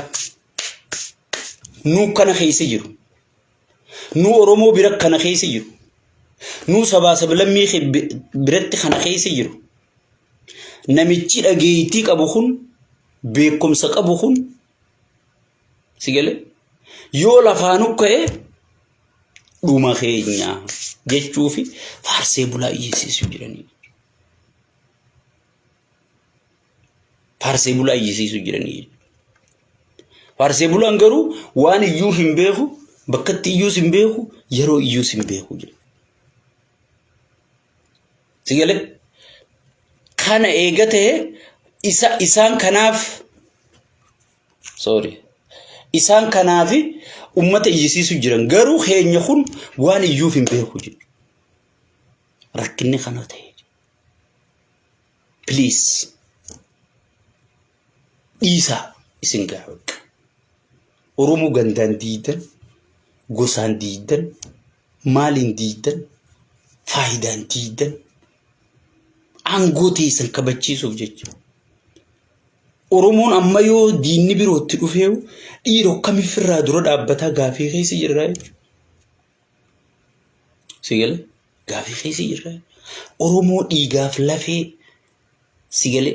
Nuu kana keessa jiru. Nuu Oromoo bira kana keessa jiru. Nuu sabaa sablammii biratti kana keessa jiru. Namichi dhageettii qabu kun beekumsa qabu kun si galee yoo lafaa nukka'e dhuma keenya jechuufi faarsee bulaa iyyisiisu jiranii. Faarsee bulaa iyyisiisu jiranii. Faarsee bulaan garuu waan iyyuu hin beeku, bakkatti iyyuus hin beeku, yeroo iyyuus hin beeku jedha. Si galee? Kana eega ta'e isa isaan kanaaf sorry isaan kanaaf ummata iyyisiisu jiran garuu keenya kun waan iyyuuf hin beeku jedhu. Rakkinni kana ta'e. Please dhiisaa isin gaha bakka. Oromoo gandaan diidan, gosaan diidan, maaliin diidan, faayidaan diidan, aangoo teessan kabachiisuuf jecha. Oromoon amma yoo diinni birootti dhufee dhiira akkamiifirraa dura dhaabbataa gaafii keessa jirra jechuudha. Si galee gaafii keessa jirra. Oromoo dhiigaaf lafee si galee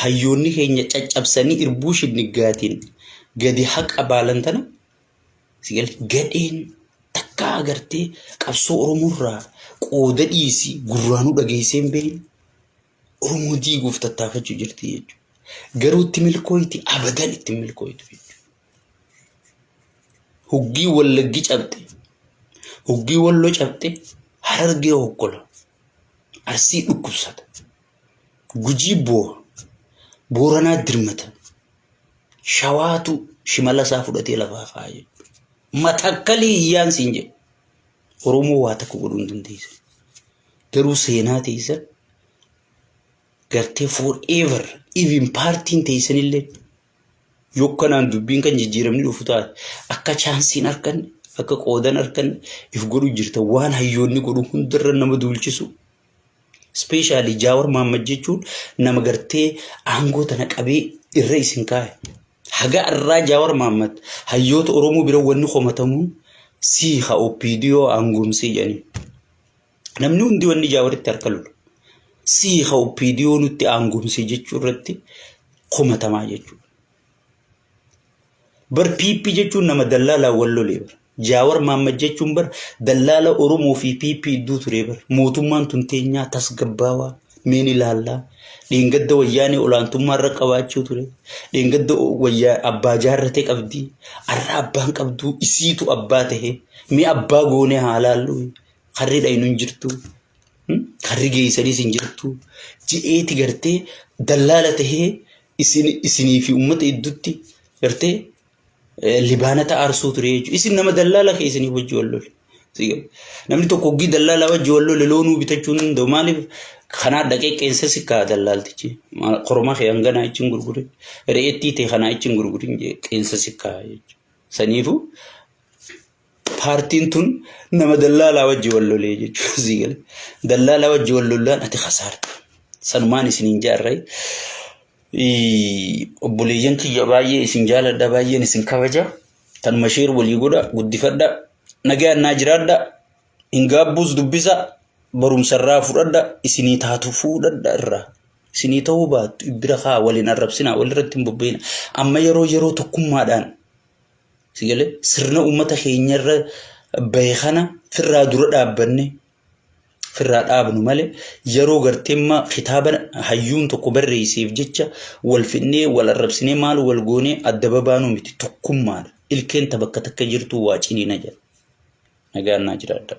hayyoonni keenya caccabsanii irbuu shinniggaatiin gadi haqa baalan tana si galee gadheen takkaa agartee qabsoo Oromoorraa qooda dhiisii gurraanuu dhageessee hin beekne Oromoo diiguuf tattaafachuu jirti jechuudha. Garuu itti milkooyti abadan itti milkooytu jechuudha. Hoggii Wallaggi cabxe, hoggii Walloo cabxe, Harargee hokkola, Arsii dhukkubsata, Gujii booha, Booranaa dirmata, Shawaatu shimala isaa fudhatee lafaa kaa'a jechuudha. Matakkalii iyyaan siin jedhe. Oromoo waa takka godhuu hin dandeessan. Garuu seenaa teessan gartee forever even paartiin teessanillee Yokkanaan dubbiin kan jijjiiramni dhufu taate akka chaansiin arkanne akka qoodan arkanne if godhu jirta waan hayyoonni godhu hundarra nama duulchisu. Ispeeshaalii Jaawar Maammad jechuun nama gartee aangoo tana qabee irra isin kaa'e. Haga irraa Jaawar Maammad hayyoota Oromoo bira wanni komatamuun sii ha OPDO aangoomsee jedhanii. Namni hundi wanni Jaawaritti harka lolu. Sii ha OPDO nutti aangomse jechuu irratti komatamaa jechuudha. Bar PP jechuun nama dallaalaa wal lolee bar. Jaawar Maammad jechuun bar dallaala Oromoo fi PP idduu turee bar. Mootummaan tun teenyaa tasgabbaawaa meen ilaallaa. Dheengadda wayyaanee olaantummaa irra qabaachuu ture. Dheengadda wayyaa abbaa jaarratee qabdi. Arra abbaan qabduu isiitu abbaa tahe. Mee abbaa goonee haa laallu. Karri dhaynu hin jirtu. Karri geessanis hin jirtu. Je'eeti gartee dallaala tahee isin isinii fi uummata iddutti gartee libaanata aarsuu ture jechuudha. Isin nama dallaala keessanii wajji wal lole. Namni tokko hoggii dallaalaa wajji wal lole loonuu bitachuu hin danda'u. Maaliif kanaa dhaqee qeensa si kaa dallaaltichi. Korma kee hanganaa ichi hin gurgurin. Re'eettii ta'e kanaa ichi hin gurgurin qeensa si kaa jechuudha. Saniifuu paartiin tun nama dallaalaa wajji wal lolee jechuudha. Sii galee. Dallaalaa wajji wal lollaan ati kasaarta. Sanumaan isiniin jaarree. Obboleeyyan kiyya baay'ee isin jaaladha baay'een isin kabaja. Tanuma sheer walii godha guddifadha. Nagaan naa jiraadha. Hin gaabbuus dubbisa. Barumsarraa fudhadha. Isinii taatu fuudhadha irraa. Isinii ta'uu baattu ibbira kaa waliin arrabsinaa walirratti hin bobba'ina. Amma yeroo yeroo tokkummaadhaan Si galee sirna uummata keenyarra bahe kana firraa dura dhaabbanne firraa dhaabnu malee yeroo garteemma kitaaba hayyuun tokko barreesseef jecha wal fidnee wal arrabsinee maal wal goonee adda babaanuu miti tokkummaadha. Ilkeen ta bakka takka jirtu waa ciniina jedha. Nagaan naa jiraadha.